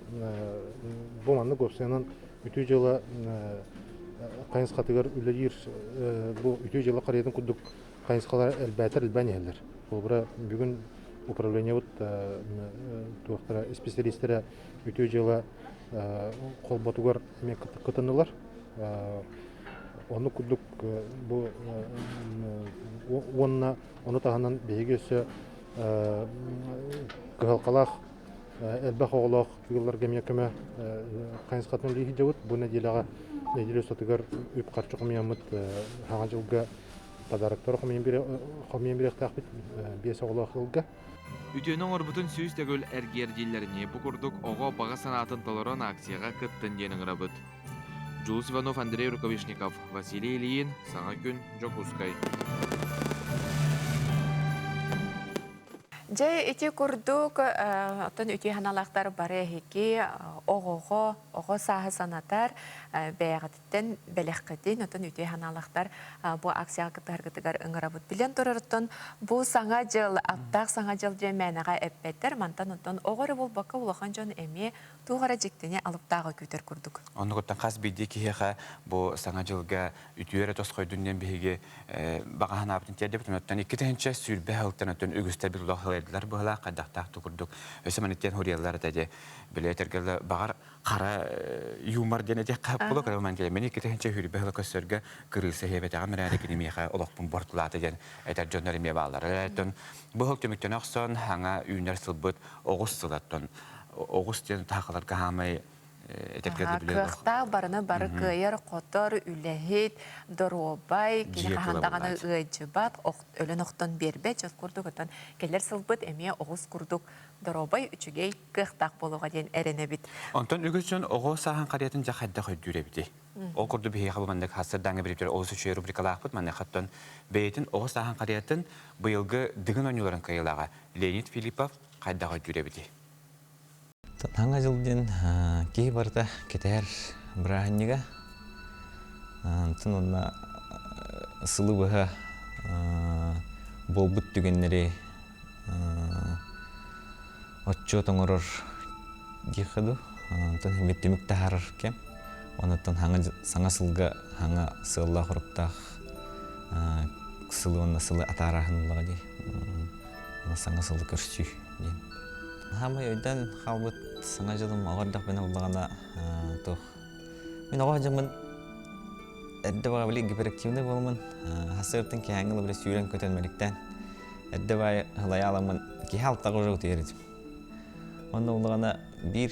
бу маннык уопсайынан үтүө дьыала хайысхатыгар үлэлиир бу үтүө дьыала харыйатын курдук хайысхалар элбээтэр элбээн иһэллэр. Холобура, бүгүн управлениебыт туохтара исписэлиистэрэ үтүө дьыала холботугар эмиэ кытыннылар. Оннук курдук бу уонна ону таһынан биһиги өссө кыһалҕалаах элбэх оҕолоох ыалларга эмиэ көмө хайысхатын үлэлии сылдьабыт. Бу нэдиэлэҕэ нэдиэлэ устатыгар үп-харчы хомуйаммыт саҥа дьылга подароктары хомуйан биэриэхтээхпит биэс оҕолоох ыалга. Үтүөнү оҥорбутун сүүс төгүл эргиэр дииллэринии, бу курдук оҕо баҕа санаатын толорон акцияҕа кыттын диэн ыҥырабыт. Дьулус Иванов, Андрей Рукавишников, Василий Ильин, Саҥа күн, Дьокуускай. Дьэ, ити курдук, оттон үтүө санаалаахтар бары эһиги оҕоҕо, оҕо сааһы санатар, бэйэҕититтэн бэлэххитин, оттон үтүө санаалаахтар бу акцияҕа кыттыһаргытыгар ыҥырабыт. Билэн турарыттан бу саҥа дьыл, аптаах саҥа дьыл диэн мээнэҕэ эппэттэр, мантан оттон оҕо эрэ буолбакка улахан дьон эмиэ туох эрэ дьиктини алыптааҕы күүтэр курдук. Оннугуттан хас биирдии киһиэхэ бу саҥа дьылга үтүө эрэ тосхойдун диэн биһиги баҕа санаабытын тиэрдэбит. Онуттан 2020 сылтан өттүн үгүстэр биллох сылайдылар быһалаах хайдахтаах да курдук өссө маныттан хурияллар этэ дии били этэргэлэ баҕар хара юмор диэн этиэххэ буолуо кыра ман мин 2020 сыла көссөргө кырыыса иһэбэтэҕим эрээри кини миэхэ олохпун бортулаата диэн этэр дьоннор эмиэ бааллар. Эрээттэн бу сыл түмүктэнэ охсон хаҥа үүнэр сылбыт оҕус сылаттан оҕус диэн таахаларга хаамай Кыахтаах барыны бары кыайар, хотор, үлэһит, доруобай, кини хаһан даҕаны ыалдьыбат, өлөн охтон биэрбэт дьон курдук оттон кэлэр сылбыт эмиэ оҕус курдук доруобай, үчүгэй, кыахтаах буолуоҕа диэн эрэнэбит. Онтон үгүс дьон оҕо сааһын харыйатын дьэ хайдах өйдүүр эбитий? Ол курдук биһиэхэ бу маннык хассырдааҥҥа бирииптэр олус үчүгэй рубрикалаахпыт. Маныаха бэйэтин оҕо сааһын харыйатын быйылгы Дыгын оонньууларын кыайыылааҕа Леонид Филиппов хайдах өйдүүр эбитий? Саҥа дьыл диэн киһи барыта кэтэһэр бырааһынньыга. Онтон уонна сылы быһа буолбут түгэннэри отчуот оҥорор диэххэ дуу. Онтон эмиэ түмүк таһаарар кэм. Онуттан саҥа сылга саҥа сыаллаах-соруктаах сылы уонна сылы атаарааһын буоллаҕа дии. Саҥа сылы көрсүү диэн. Хаамай өйдөөн хаалбыт саҥа дьылым оҕо эрдэхпинэ буоллаҕына туох мин оҕо дьоммун эрдэ баҕа били гиперактивный буоламмын хасыартан киһээҥҥи ыла били сүүрэн-көтөн мэликтээн эрдэ баайы ылайааламмын киһи алтаҕа уже утуйар этим. Онно буоллаҕына биир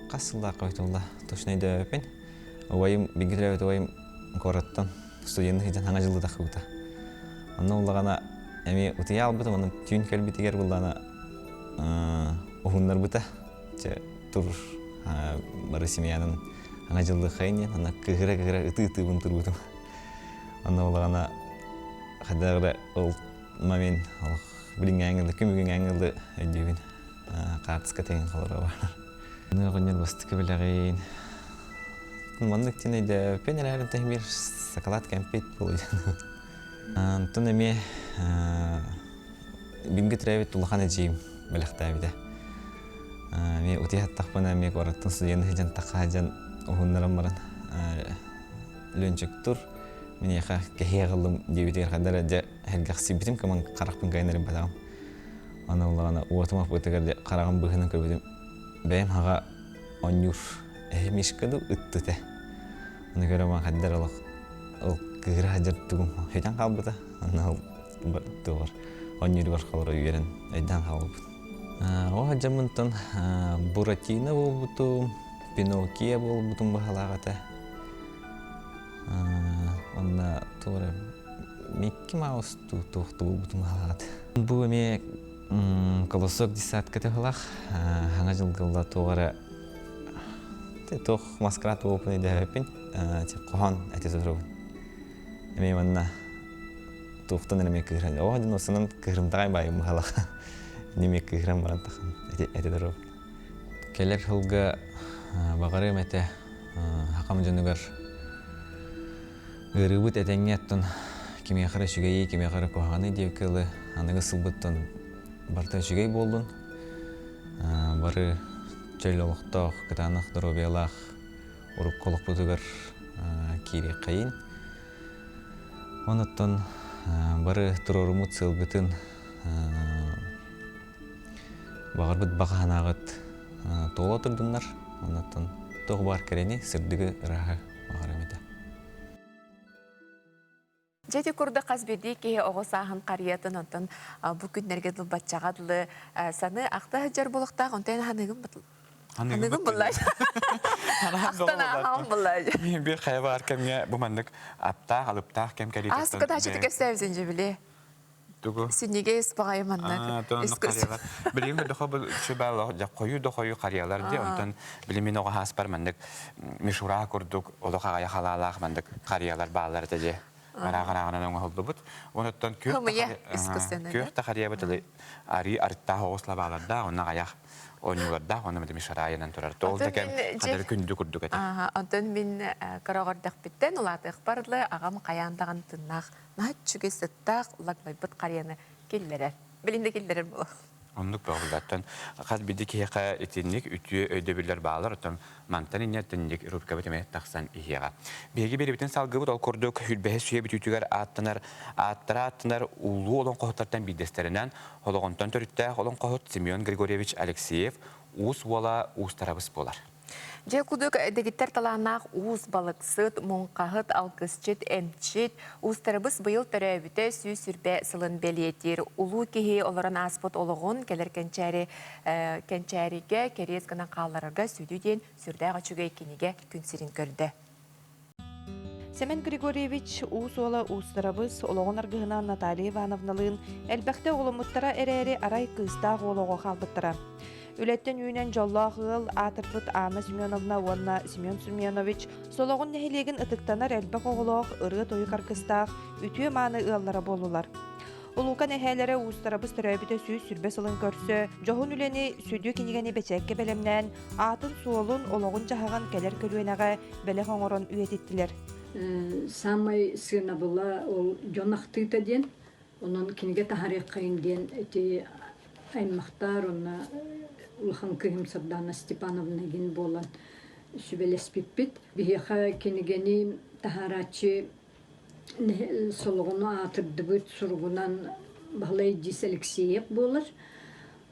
хас сыллаахха өтөлла точно өйдөөбөппүн. Убайым бииргэ төрөөбүт убайым куораттан студенты сылдьан саҥа дьылы тахсыбыта. Онно буоллаҕына эмиэ утуйа албытым, онон түүн кэлбитигэр буоллаҕына уһуннарбыта. Чэ, тур бары семьянан саҥа дьыллыаххайын диэн, аны кыыһыра-кыыһыра ытыы-ытыыбын турбутум. Онно буоллаҕына хайдах эрэ ол момент олох билиҥҥээҥҥи күн бүгүҥҥээҥҥи дылы өйдүүбүн. Хаартыска тэҥин холоро баар. Оҕонньор бастакы билэҕин. Маннык диэн өйдөөппүн эрээри тэһимир сакалаат кэмпиэт буолуо диэн. Онтон эмиэ бииргэ төрөөбүт улахан эдьиийим бэлэхтээбитэ. Эмиэ утуйа сыттахпына эмиэ куораттан студент сылдьан тахха сылдьан уһуннаран баран Лүөнчүк тур миниэхэ кэһиэ аҕаллым диэбитигэр хайда эрэ дьэ сэргэхсийбитим кыман харахпын кыайан эрийбэтэҕим. Аны ыллаҕына уотум аппытыгар дьэ хараҕым быыһынан көрбүтүм бэйэм хаҕа оонньуур эһи мишка дуу ыттыта. Аны көрө хайда эрэ олох ол кыыра сылдьар тугум сүтэн хаалбыта. Аны ол тугар оонньууругар холоро үөрэн өйдөөн хаалбыт. Ол сылдьаммынтан Буратино буолбутум, Пиноккио буолбутум быһалаах этэ. Онно туора Микки Маус туохту буолбутум быһалаах этэ. Бу эмиэ колосок десятка тыһылах хаҥа дьылгылла туох эрэ туох маскарад буолбуппун өйдөөбөппүн хоһоон этэ турабын. Эмиэ манна туохтан эрэ эмиэ кыыһыран оо дьон осунан кыыһырымтаҕай баайым быһалах эмиэ кыыһыран баран тахан эти турабын. Кэлэр сылга баҕарыам этэ хахам дьонугар ыарыыбыт этэҥҥэ оттон кимиэхэ эрэ үчүгэйи, кимиэхэ эрэ куһаҕаны диэбиккэ дылы аныгы сылбыттан барыта үчүгэй буоллун. Бары чөл олохтоох, кытаанах доруобуйалаах урукку олохпутугар киириэххэйин. Онуттан бары туруоруммут сыалгытын баҕарбыт баҕа санааҕыт туола турдуннар. Онуттан туох баар кэрэни, сырдыгы, ырааһы баҕарыам этэ. Дьэ ити курдук хас биирдии киһи оҕо сааһын харыйатын онтон бу күннэргэ дылбаччаҕа дылы саны ахта сылдьар буолуохтаах онтон ханыгын ханыгын буллаaj ахтан ааһаҕын буллаaj Биир хайа баар кэмҥэ бу маннык аптаах алыптаах кэм кэлиитэ Ааспыт ачыты кэпсээбитин дьэ били Тугу? Синньигэс баҕайы маннык. Карьялар. Билигин көрдөхө бу чүбэл хойуу да хойуу карьялар дии. Онтон билим мин оҕо хааспар маннык мишура курдук олох аҕайа халаалаах маннык карьялар бааллар этэ дии. Араах-арааҕынан оҥоһуллубут. Онуттан күөх да харыйабыт арыы арыттаах оҕус лабаалардаах, онно аҕайах оонньуулардаах, онно мишурайынан турар. Ол да кэм хадары күндү курдук этэ. Онтон мин кыра эрдэхпиттэн улаатыахпар дылы аҕам хайаан даҕаны тыннаах наһаа үчүгэй сыттаах лаглайбыт харыйаны киллэрэр. Билин да киллэрэр буолуо. Оннук бөҕүллэттэн хас биирдии киһиэхэ итинник үтүө өйдөбүллэр баалар, оттон мантан инньэ итинник рубрикабыт эмиэ тахсан иһиэҕэ. Биһиги биэрибитин салгыбыт ол курдук Хүрбэһи сүүйэ бүтүүтүгэр ааттанар ааттара ааттанар улуу олоҥхоһуттартан биирдэстэринэн Олоҕонтон төрүттээх олоҥхоһут Семен Григорьевич Алексеев уус уола Уустарабыс буолар. Дьэ кудук дэгиттэр талааннаах уус балыксыт, муҥхаһыт, алгысчыт, эмчит, уустарыбыс быйыл төрөөбүтэ 120 сылын бэлиэтиир. Улуу киһи олорон ааспыт олоҕун кэлэр кэнчээри кэнчээригэ кэриэс гынан хаалларарга сүдү диэн сүрдээх үчүгэй кинигэ күн сирин көрдө. Семен Григорьевич уус уола Уустарабыс олоҕун аргыһынан Наталья Ивановналыын элбэхтэ оҕоломмуттара эрээри арай кыыстаах уол оҕо хаалбыттара. Үлэттэн үүнэн дьоллоох ыал аатырбыт Анна Семеновна уонна Семен Семенович Солоҕун нэһилиэгин ытыктанар элбэх оҕолоох ырыа-тойук аргыстаах үтүө-мааны ыаллара буоллулар. Улуукан эһээлэрэ Уустарабыс төрөөбүтэ 120 сылын көрсө дьоһун үлэни сүдү кинигэни бэчээккэ бэлэмнээн аатын-суолун, олоҕун-дьаһаҕын кэлэр көлүөнэҕэ бэлэх оҥорон үйэтиттилэр. Саамай сыанабыла ол дьон ахтыыта диэн, онон кинигэ таһаарыаххайын диэн ити аймахтар уонна улахан кыыһым Сардаана Степановна игин буолан сүбэлэспиппит. Биһиэхэ кинигэни таһаарааччы солоҕону аатырдыбыт суругунан Баһылай Дис Алексеев буолар.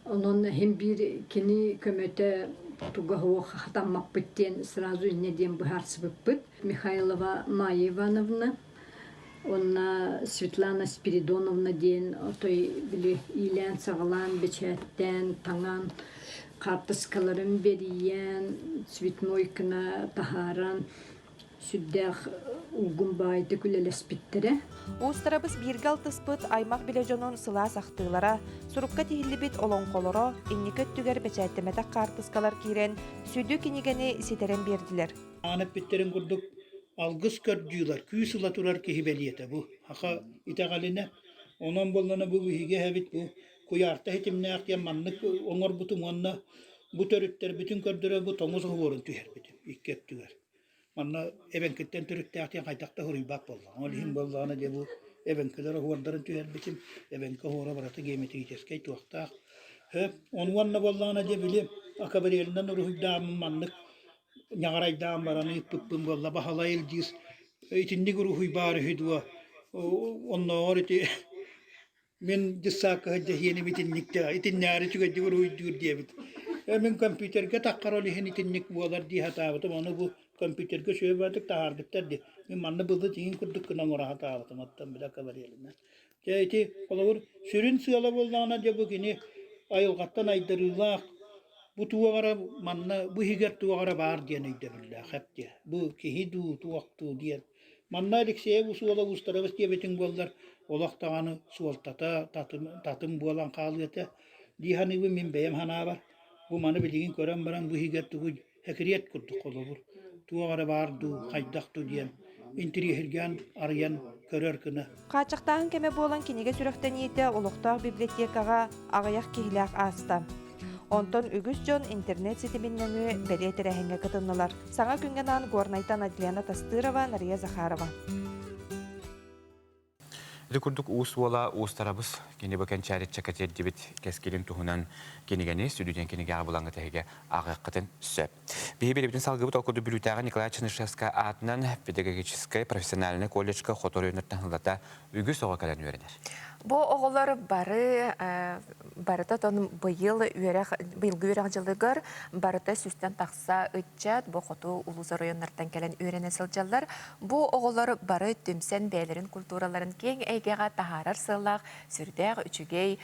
Онон иһин биир кини көмөтө туга суох хатаммаппыт диэн сразу инньэ диэн быһаарсыбыппыт. Михайлова Майя Ивановна уонна Светлана Спиридоновна диэн отой били иилээн-саҕалаан, бэчээттээн, таҥан, хаартыскаларын бэрийэн, цветнойкына таһааран сүрдээх улгум баайдык үлэлэспиттэрэ. Уустарабыс бииргэ алтыспыт аймах билэ дьонун сылаас ахтыылара, сурукка тиһиллибит олоҥхолоро, инники өттүгэр бэчээттэмэтэх хаартыскалар киирэн, сүдү кинигэни ситэрэн биэрдилэр. Аан эппиттэрин курдук, алгыс көрдүүлэр, күүс ыла турар киһи бэлиэтэ бу. Саха итэҕэлинэ. Онон буоллана бу биһиги эһэбит бу куйаарта ситимнээх диэн маннык оҥорбутум уонна бу төрүттэрбитин көрдөрөр бу тоҥус оһуорун түһэрбитим икки өттүгэр. Манна эбэҥкиттэн төрүттээх диэн хайдах да суруйбат буоллаҕа. Ол иһин буоллаҕына дьэ бу эбэҥкилэр оһуордарын түһэрбитим. Эбэҥки оһуора барыта геометрическэй туохтаах. Ону уонна буоллаҕына дьэ били акварелинэн уруһуйдааммын маннык ньаҕарайдаан баран ыыппыппын буолла Баһылай Илдьиис итинник уруһуй баар үһү дуо оннооҕор ити Мин дьыссаакка сылдьа иһиэним итинник да итиннээри үчүгэйдик уруһуйдуур диэбит. Ээ мин компьютерга таххар ол иһин итинник буолар дии сатаабытым, ону бу компьютерга үчүгэй баҕайытык таһаарбыттар дии. Мин манна былыр тииҥ курдук гына оҥоро сатаабытым, оттон били акварелинэн. Дьэ ити холобур сүрүн сыала буоллаҕына дьэ бу кини айылҕаттан айдарыылаах бу туох эрэ манна бу иһигэр туох эрэ баар диэн өйдөбүллээх эп диэ. Бу киһи дуу, туох дуу диэн Манна Алексеев суола уустарабыс диэбитиҥ буоллар, олох даҕаны суолтата татым, татым буолан хаалыа этэ дии саныыбын мин бэйэм санаабар. Бу маны билигин көрөн баран бу иһигэр тугу сэкириэт курдук холобур, туох эрэ баар дуу, хайдах дуу диэн интириэһиргээн арыйан көрөр гына. Хааччахтааһын кэмэ буолан кинигэ сүрэхтэниитэ олохтоох библиотекаҕа аҕыйах киһилээх ааста. Онтон үгүс дьон интернет ситимин нөҥүө бэлиэ тэрээһиҥҥэ кытыннылар. Саҥа күҥҥэ анаан Горнайтан Адлена Тастырова, Нария Захарова. Ити курдук уус уола Уустарабыс кини бу кэнчээриччэ кэтиэрдибит кэскилин туһунан кинигэни сүдүтэн кинигэҕэ булаҥҥыт эһиги ааҕыаххытын сөп. Биһи биэрэбитин салгыбыт ол курдук Бүлүүтээҕи Николай Чернышевскай аатынан педагогическай профессиональнай колледжка хоту оройуоннартан сыллата үгүс оҕо кэлэн үөрэнэр. Бу оҕолор бары барыта тон быйыл үөрэх быйылгы үөрэх дьылыгар барыта сүүстэн тахса ыччат бу хоту улуус оройуоннартан кэлэн үөрэнэ сылдьаллар. Бу оҕолор бары түмсэн бэйэлэрин культураларын киэҥ эйгэҕэ таһаарар сыаллаах сүрдээх үчүгэй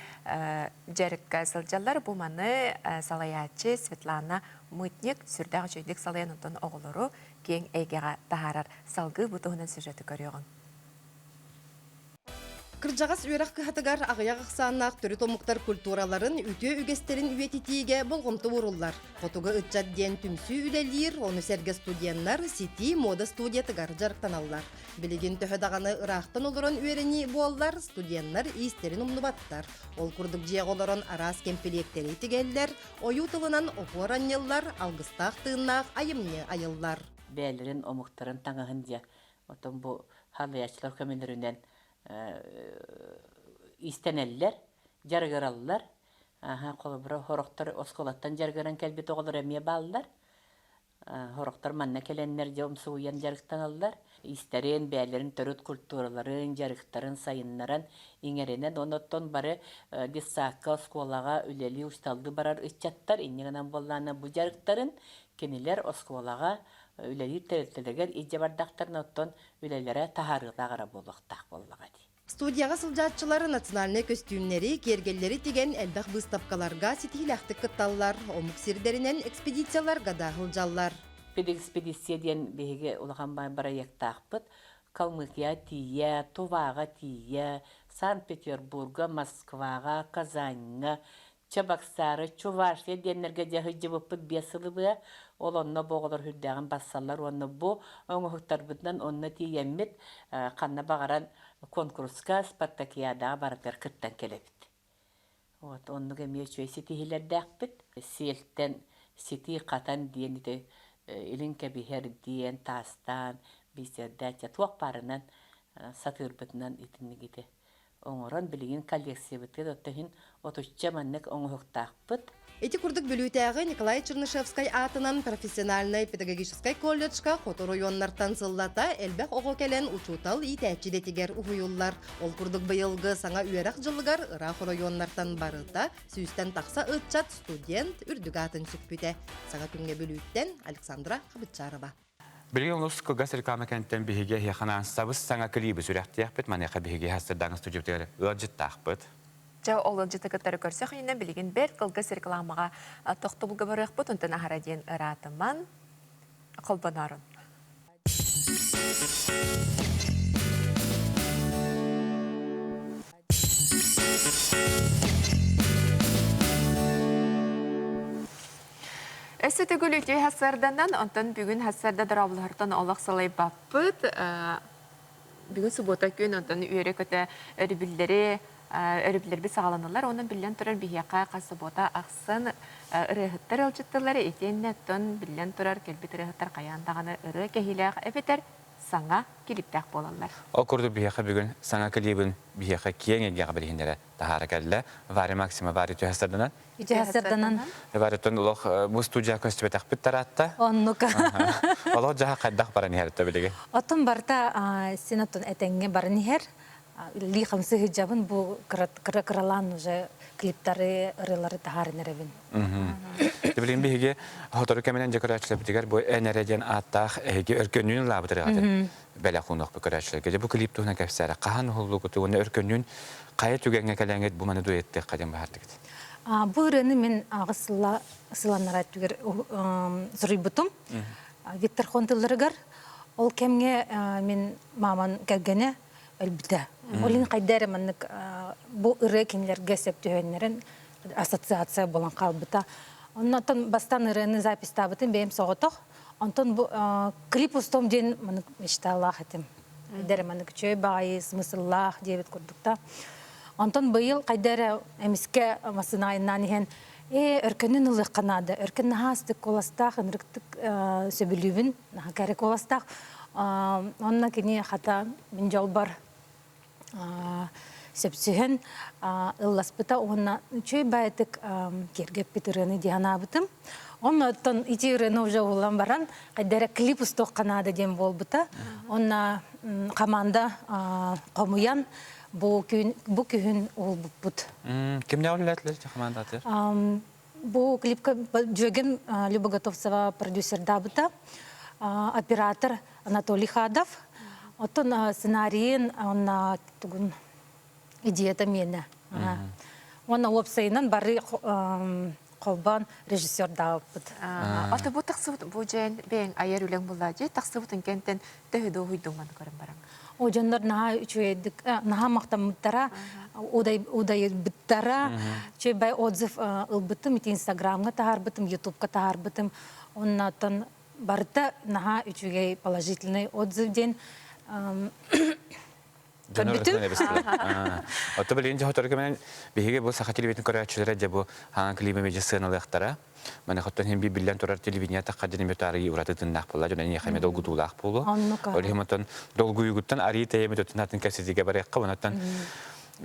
дьарыкка сылдьаллар. Бу маны салайааччы Светлана Мытник сүрдээх үчүгэйдик салайан онтон оҕолору киэҥ эйгэҕэ таһаарар. Салгыы бу туһунан сюжеты көрүөҕүҥ. Кырдьаҕас үөрэх кыһатыгар аҕыйах ахсааннаах төрүт омуктар культураларын үтүө үгэстэрин үйэтитиигэ болҕомто ууруллар. Хотугу ыччат диэн түмсүү үлэлиир, ону сэргэ студеннар ситии муода студиятыгар дьарыктаналлар. Билигин төһө даҕаны ыраахтан олорон үөрэнии буоллар, студеннар иистэрин умнубаттар. Ол курдук дьиэҕэ олорон араас кэмпилиэктэри тигэллэр, ойуу тылынан оһуор анньыллар, алгыстаах тыыннаах айымньы айыллар. Бэйэлэрин омуктарын таҥаһын дьэ Оттон бу халыйааччылар көмөлөрүнэн иистэнэллэр, дьарыгыраллар. Аха, холобура, сорохтор оскуолаттан дьарыгыран кэлбит оҕолор эмиэ бааллар. Сорохтор манна кэлэннэр дьэ умсугуйан дьарыктаналлар. Иистэрин, бэйэлэрин төрүт культураларын, дьарыктарын сайыннаран, иҥэринэн, онон бары детсадка, оскуолаҕа үлэлии, усталлыы барар ыччаттар инньэ гынан буоллаҕына бу дьарыктарын кинилэр оскуолаҕа үлэлиир тэрилтэлэригэр илдьэ бардахтарына оттон үлэлэрэ таһаарыылаах эрэ буолуохтаах буоллаҕа дии. Студияҕа сылдьааччылар национальнай көстүүмнэри, киэргэллэри тигэн элбэх быыстапкаларга ситиһиилээхтик кытталлар, омук сирдэринэн экспедицияларга да сылдьаллар. Педэкспедиция диэн биһиги улахан бырайыактаахпыт. Калмыкия тиийэ, Туваҕа тиийэ, Санкт-Петербурга, Москваҕа, Казаньҥа, Чебоксары, Чувашия диэннэргэ дьэ сылдьыбыппыт биэс сылы быа. Ол онно бу оҕолор сүрдээҕин барсаллар уонна бу оҥоһуктарбытынан онно тиийэммит ханна баҕаран куонкуруска, спартакиадаҕа барытыгар кыттан кэлэбит. Вот оннук эмиэ үчүгэй ситиһиилэрдээхпит. Сиэлтэн ситии хатан диэн ити илин кэбиһэр диэн таастаан бисердээччи туох баарынан сатыырбытынан итинник ити оҥорон билигин коллекциябытыгар оттон иһин отучча маннык оҥоһуктаахпыт. Ити курдук Бүлүүтээҕи Николай Чернышевскай аатынан профессиональнай педагогическай колледжка хоту оройуоннартан сыллата элбэх оҕо кэлэн учуутал иитээччи идэтигэр уһуйуллар. Ол курдук быйылгы саҥа үөрэх дьылыгар ыраах оройуоннартан барыта сүүстэн тахса ыччат студент үрдүк аатын сүкпүтэ. Саҥа күҥҥэ Бүлүүттэн Александра Хабытчарова. Билигин олус кылгас реклама кэнниттэн биһиги эһиэхэ анаан сабыс-саҥа клибы сүрэхтиэхпит. Маныаха биһиги хастырдаҥ студиябытыгар ыалдьыттаахпыт. Дьэ, ол ыалдьыты кытары көрсөх иннинэ билигин бэрт кылгас рекламаҕа тохтобулга барыахпыт. Онтон аһара диэн ыраатыман холбоноорун. Өссө төгүл үтүө хассарданан, онтон бүгүн хассарда дорооболоһортон олох салайбаппыт. Бүгүн субуота күн, онтон үөрэ-көтө өрөбүллэри өрөбүллэрбит саҕаланаллар. Онон биллэн турар биһиэхэ хас субуота ахсын ырыаһыттар ыалдьыттылар. Итиэннэ оттон биллэн турар кэлбит ырыаһыттар хайаан даҕаны ырыа кэһиилээх эбэтэр саҥа клиптээх буолаллар. Ол курдук биһиэхэ бүгүн саҥа клибин биһиэхэ киэҥ эйгэҕэ билиһиннэрэ таһаара кэллэ. Варя Максима Варя түһэ сарданан. Үтүө сарданан. Варяттан олох бу студия көстүбэтэхпит тараатта. Оннук. Олох дьаһа хайдах баран иһэр билиги? Оттон барта син оттон этэҥҥэ баран иһэр. Ли хамсы сылдьабын бу кыра кыралаан уже клиптары, ырыалары таһааран эрэбин. Билигин биһиги сотору кэминэн дьэ көрөөччүлэрбитигэр бу эн эрэ диэн ааттаах эһиги өркөннүүн ылаабыт ырыаҕытын бэлэх уунуохпут көрөөччүлэргэ. Дьэ бу клип туһунан кэпсээрэ хаһан уһуллугут уонна өркөннүүн хайа түгэҥҥэ кэлэҥҥит бу маны дуэттыахха диэн баһардыгыт? Бу ырыаны мин аҕыс сылла сыланнара өттүгэр суруйбутум. Виктор Хон тылларыгар ол кэмҥэ мин мааман кэргэнэ өлбүтэ. Ол иһин хайда эрэ маннык бу ырыа кинилэргэ сөп түһэннэрин ассоциация буолан хаалбыта. Оннотон бастаан ырыаны записьтаабытым бэйэм соҕотох. Онтон бу клип устом диэн маннык мечталаах этим. Хайда эрэ маннык үчүгэй баҕайы смысллаах диэбит курдукта. Онтон быйыл хайда эрэ эмискэ массыына айаннаан иһэн ээ өркөнүн ылыахха наада. Өркөн наһаа астык куоластаах, ынырыктык сөбүлүүбүн, наһаа кэрэ куоластаах. Онно кини хата мин дьолбор сөпсүһэн ылласпыта уонна үчүгэй баайытык киэргэппит ырыаны дии санаабытым. Онно оттон ити ырыаны уже уһуллан баран хайда эрэ клип устуохха наада диэн буолбута. Онно команда хомуйан бу күн бу күһүн уһулбуппут. Кимнээх үлэлээтилэр командатыр? Бу клипка дьүөгэм Люба Готовцева продюсердаабыта. Оператор Анатолий Хадов. Оттон сценарийын уонна тугун идеята миэнэ. Уонна уопсайынан бары холбоон режиссердаабыппыт. Ата бу тахсыбыт бу дьэн бэйэҥ айар үлэҥ буолла дьэ тахсыбытын кэнтэн төһө дуоһуйдуҥ маны көрөн баран. О дьоннор наһаа үчүгэйдик наһаа махтаммыттара, удайбыттара. Үчүгэй отзыв ылбытым, ити Инстаграмҥа таһаарбытым, Ютубка таһаарбытым. Оннотон барыта наһаа үчүгэй положительный отзыв диэн көрбүтүм. Отто билигин дьоһотору кэминэн биһиги бу саха телевидение көрөөччүлэрэ дьэ бу хаан клима медиа сыаналыахтара. Маны хоттон хин биллэн турар телевидение тахха дьэн метарыйы ураты тыннаах буолла дьон эниэхэ эмэ долгутуулаах буолуо. Ол иһин оттон долгуйугуттан арыы тэйэмит өттүн атын кэпсэтиигэ барыахха онон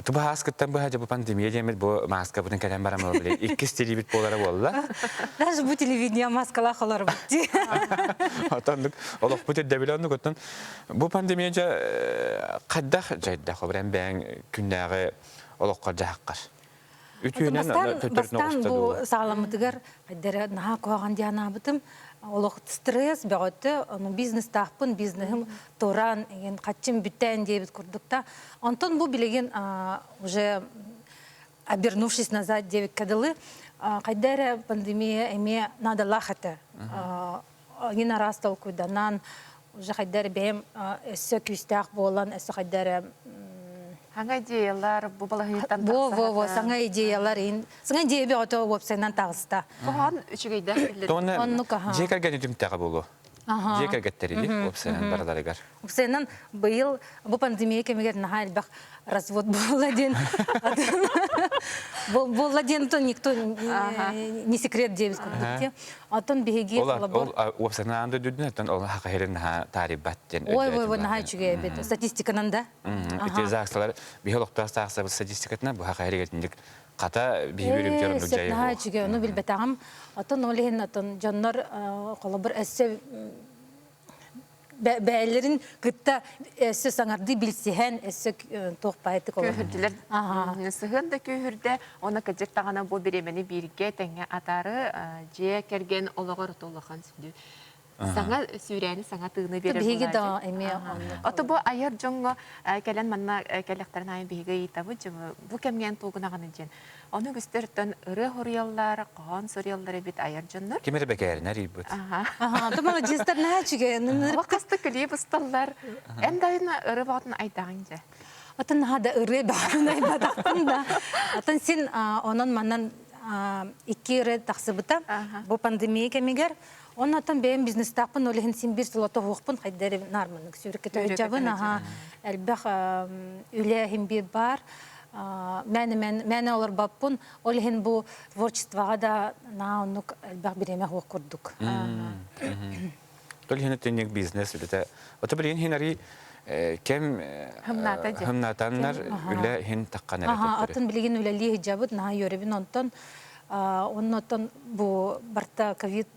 Тубу ааскыттан быһа дьэ бу пандемия диэммит бу мааскабытын кэлэн баран били иккис телевид буолара буолла. Даже бу телевидение маскалаах олорбут дии. Отоннук олохпут ирдэбилэ оннук оттон бу пандемия дьэ хайдах дьайдах обрен бэйэҥ күннээҕи олоххор дьаһаххар. Үтүөнэн Бастаан бу саҕаламмытыгар хайдара наһаа куһаҕан диэн анаабытым. Олох стресс бөҕөтө, ону бизнестаахпын, бизнеһим туран, еген хаччым бүттээн диэбит курдук та. Онтон бу билигин уже обернувшись назад диэбиккэ дылы, хайда эрэ пандемия эмиэ наадалаах этэ. Ген араас толкуйданан, уже хайда эрэ бэйэм өссө күүстээх буолан, өссө хайда эрэ Саҥа идеялар бу балаһыйыттан Во, во, во, саҥа идеялар ин. Саҥа идея бөҕөтө уопсайынан таҕыста. Хоһоон үчүгэйдээх биллэр. Оннук аха. Дьиэ кэргэни түмтэҕэ буолуо. Дьиэ кэргэттэри уопсайынан барыларыгар. Уопсайынан быйыл бу пандемия кэмигэр наһаа элбэх развод буолла диэн буолла диэн то никто не секрет диэбит курдук те. Оттон биһиги холобур ол уопсайынан аан дойдудун оттон ол хахаһырын наһаа таарыйбат диэн Ой, ой, ой, наһаа үчүгэй эбит. Статистиканан да. Ити ЗАГСалар биһи олохтоох ЗАГСабыт статистикатына бу хахаһырыгар хата биһи бөрүмтөр оннук дьайыы Наһаа үчүгэй, ону билбэтэҕим. Оттон ол иһин оттон дьоннор холобур өссө бэйэлэрин кытта өссө саҥардыы билсиһэн, өссө туох баайтык Күүһүрдүлэр. Сыһыан да күүһүрдэ, уонна кырдьык даҕаны бу бириэмэни бииргэ тэҥҥэ атаары дьиэ кэргэн олоҕор улахан сүдү саҥа сүүрээни саҥа тыыны биэрэр Биһиги да эмиэ Ото бу айар дьоҥҥо кэлэн манна кэллэхтэрин аайы биһиги ыйытабыт бу кэмҥэ тугунаҕаны диэн. Ону үгүстэртэн ырыа хоруйаллар, хоһоон суруйаллар эбит айар дьоннор. Ким эрэ бэкээринэр ыйбыт. Аха, то маладьыастар наһаа үчүгэй. Хасты клип усталлар. Эн дайына ыры баҕатын айдаҕыҥ дьэ. Атын наһаа да ырыа баҕатын айбатахпын да. Атын син онон манан икки ырыа тахсыбыта. Бу пандемия кэмигэр. Оннотон бэйэм бизнестаахпын, ол иһин син биир сылата уһуохпун, хайда эрэ наарманык сүүрүккэ төһөдьабын, аха элбэх үлэ иһин биир баар. Мээнэ мээнэ олорбоппун, ол иһин бу творчествоҕа да наа оннук элбэх бириэмэ суох курдук. Тол иһин тинник бизнес үлэтэ. Ото билигин хин ари кем хымнатаннар үлэ хин таккан эрэ. Атын билигин үлэлии хыджабыт наһаа үөрэбин онтон оннотон бу барта ковид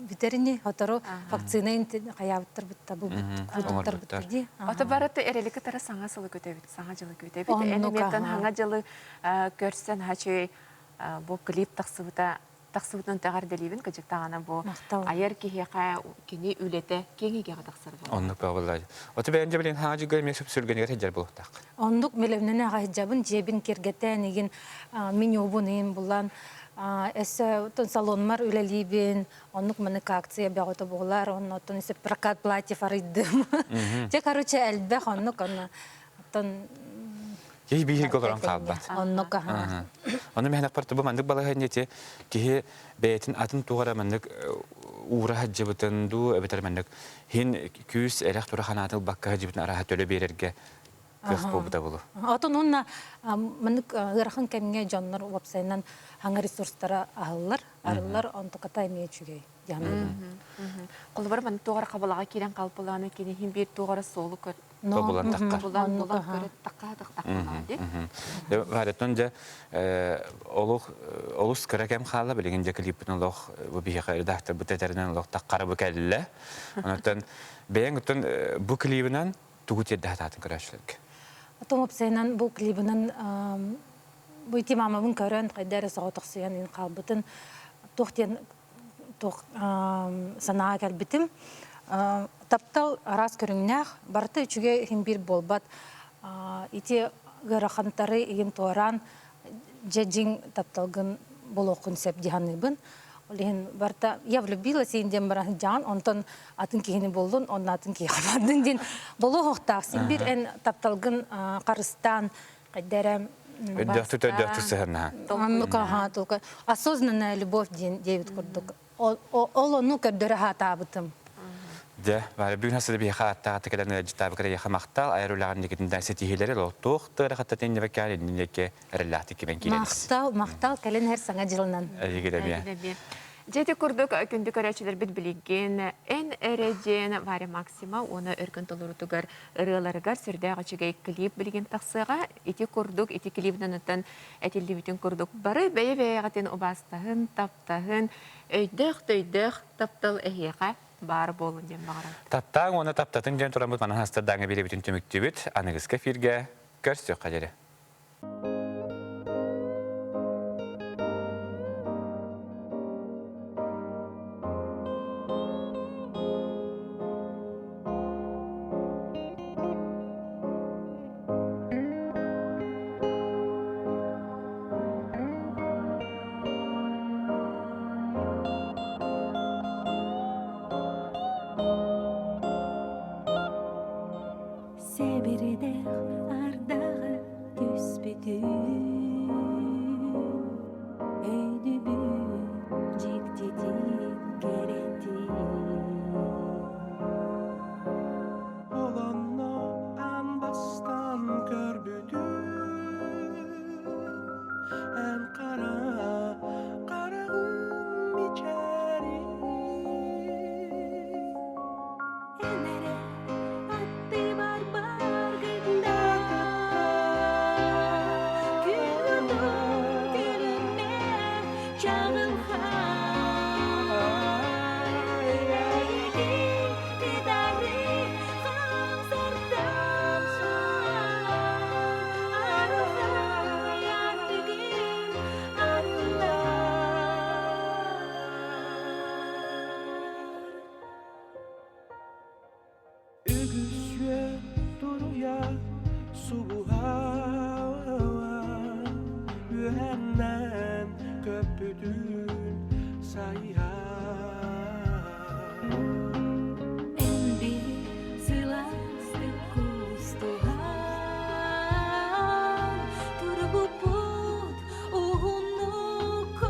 бүтерини хотору вакцина хаябыттар бутта бу курдуктар бутта ди. Ото барыта эрели кытары саҥа сылы көтөбүт, саҥа дьылы көтөбүт. Эн саҥа дьылы көрсөн хачый бу клип тахсыбыта тахсыбытын тэҕэрдэлиибин кыдьыктаҕына бу айар киһиэхэ кини үлэтэ киэҥ эйгэҕэ тахсар буолар. Оннук баҕаллар. Ото бэйэн дьэ билин хаҥа дьыгга эмиэ сүпсүлгэнигэр сылдьар буолуохтаах. Оннук мелемнене аҕа сылдьабын дьиэбин киэргэтэн игин менюбун иин булан өссө салонмар үлэлиибин оннук манык акция бөҕөтө буолар оннотон өссө прокат платьев арыйдым. Дьэ короче элбэх оннук онно оттон Киһи биһиги олорон хаалбат. Оннук аха. Ону мэһэнэхпэр бу маннык балаһыанньа ити киһи бэйэтин атын туох эрэ маннык уура сылдьыбытын дуу эбэтэр маннык хин күүс эрэх тура ханаатын ылбакка сылдьыбытын арааһа төлө биэрэргэ кыах буолбута булу. Отон уонна маннык ыарахан кэмҥэ дьоннор уопсайынан хаҥа ресурстара аһыллар, арыллар, онтуката эмиэ үчүгэй. Холобур, маннык туох эрэ хабалаҕа киирэн хаалпылааны киниһин биир туох эрэ суолу көр Тобулан тахха. Тобулан булан көрө тахха тахтахха Варятон дьэ олох олус кыра кэм хаалла билигин дьэ клиппин олох бу биһиэхэ редакторбыт этэринэн олох таххара бу кэллэ. Онтон бэйэҥ оттон бу клибинэн тугу тиэрдэ сатаатын көрөөччүлэргэ? Отон уопсайынан бу клибинэн бу ити маамабын көрөн хайда эрэ соҕотохсуйан хаалбытын туох диэн туох санаа кэлбитим. Таптал араас көрүҥнээх, барыта үчүгэй иһин биир буолбат. Ити ыарахантары игин туораан дьэ дьиҥ тапталгын булуоххун сөп дии саныыбын. Ол иһин барыта я влюбилась иин диэн баран сылдьаҕын, онтон атын киһини буллун, онно атын киһиэхэ бардын диэн болуохтаах. Син биир эн тапталгын харыстаан хайда эрэ Өйдөөхтүк өйдөөхтүк сыһыаннаһан. Оннук аха только осознанная любовь диэн диэбит курдук. Ол ону көрдөрө хаатаабытым. Дьэ, бары бүгүн хасыда биһиэхэ ааттаах кэлэн ыалдьыттаабы кэрэйэхэ махтал, айар үлэҕин никитин ситиһиилэри лоттуох тыарахатта теннебеккэ иннинеке эрэллээхтик кимэн киирэнис. Махтал, махтал кэлэн эр саҥа дьылынан. Эйигин Дьэ ити курдук күндү көрөөччүлэрбит билигин эн эрэ диэн Варя Максима уонна Өркөн толорутугар ырыаларыгар сүрдээх үчүгэй клип билигин тахсыаҕа. Ити курдук, ити клибинэн этиллибитин курдук бары бэйэ-бэйэҕитин убаастаһын, таптаһын, өйдөөх-төйдөөх таптал эһиэхэ баар буолун диэн баҕарабын. Таптааҥ уонна таптатын диэн тураммыт манан хастардааҥҥа биэрэбитин түмүктүүбүт. Аныгыскы эфиргэ көрсүөххэ диэри. Сэбирдэх ардаҕа түспүтүн Өйдүүбүн дьиктитин кэрэтин Ол онно аан бастаан көрбүтүм Эн хара хараҕын мичээрин Эн эрэ аттыбар баргында Күн күлүмэ чаҕылхай Эйигин кытары хамсартан Арылхай артыгым арыллар Үгүсүө туруйа субуһаан үөһэннэн көппүтүн сайыһан Эн биһи сылаастык куустуһан турбуппут уһуннук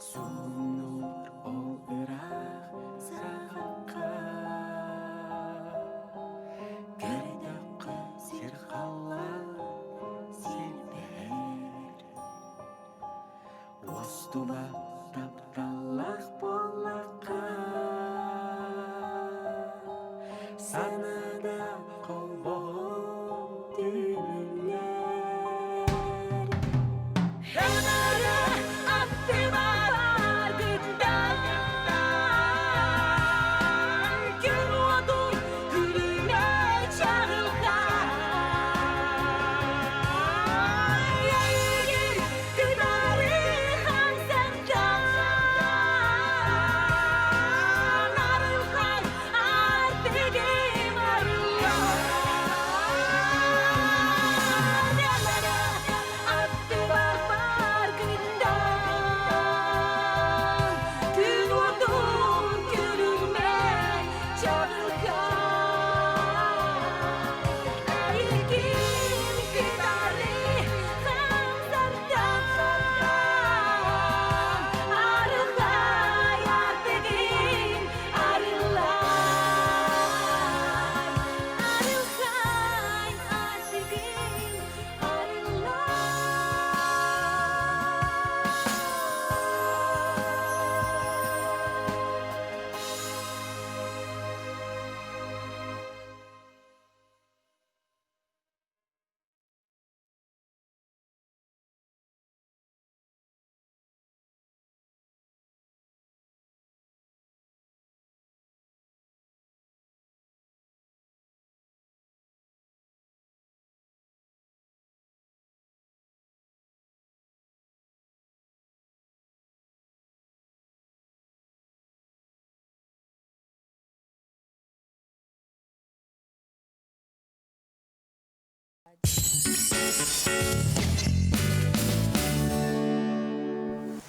Суунур ол ыраах саҕахха Көрдөххө сир халлаан силбэһэр Уостуба тапталлаах буоллахха Санаада.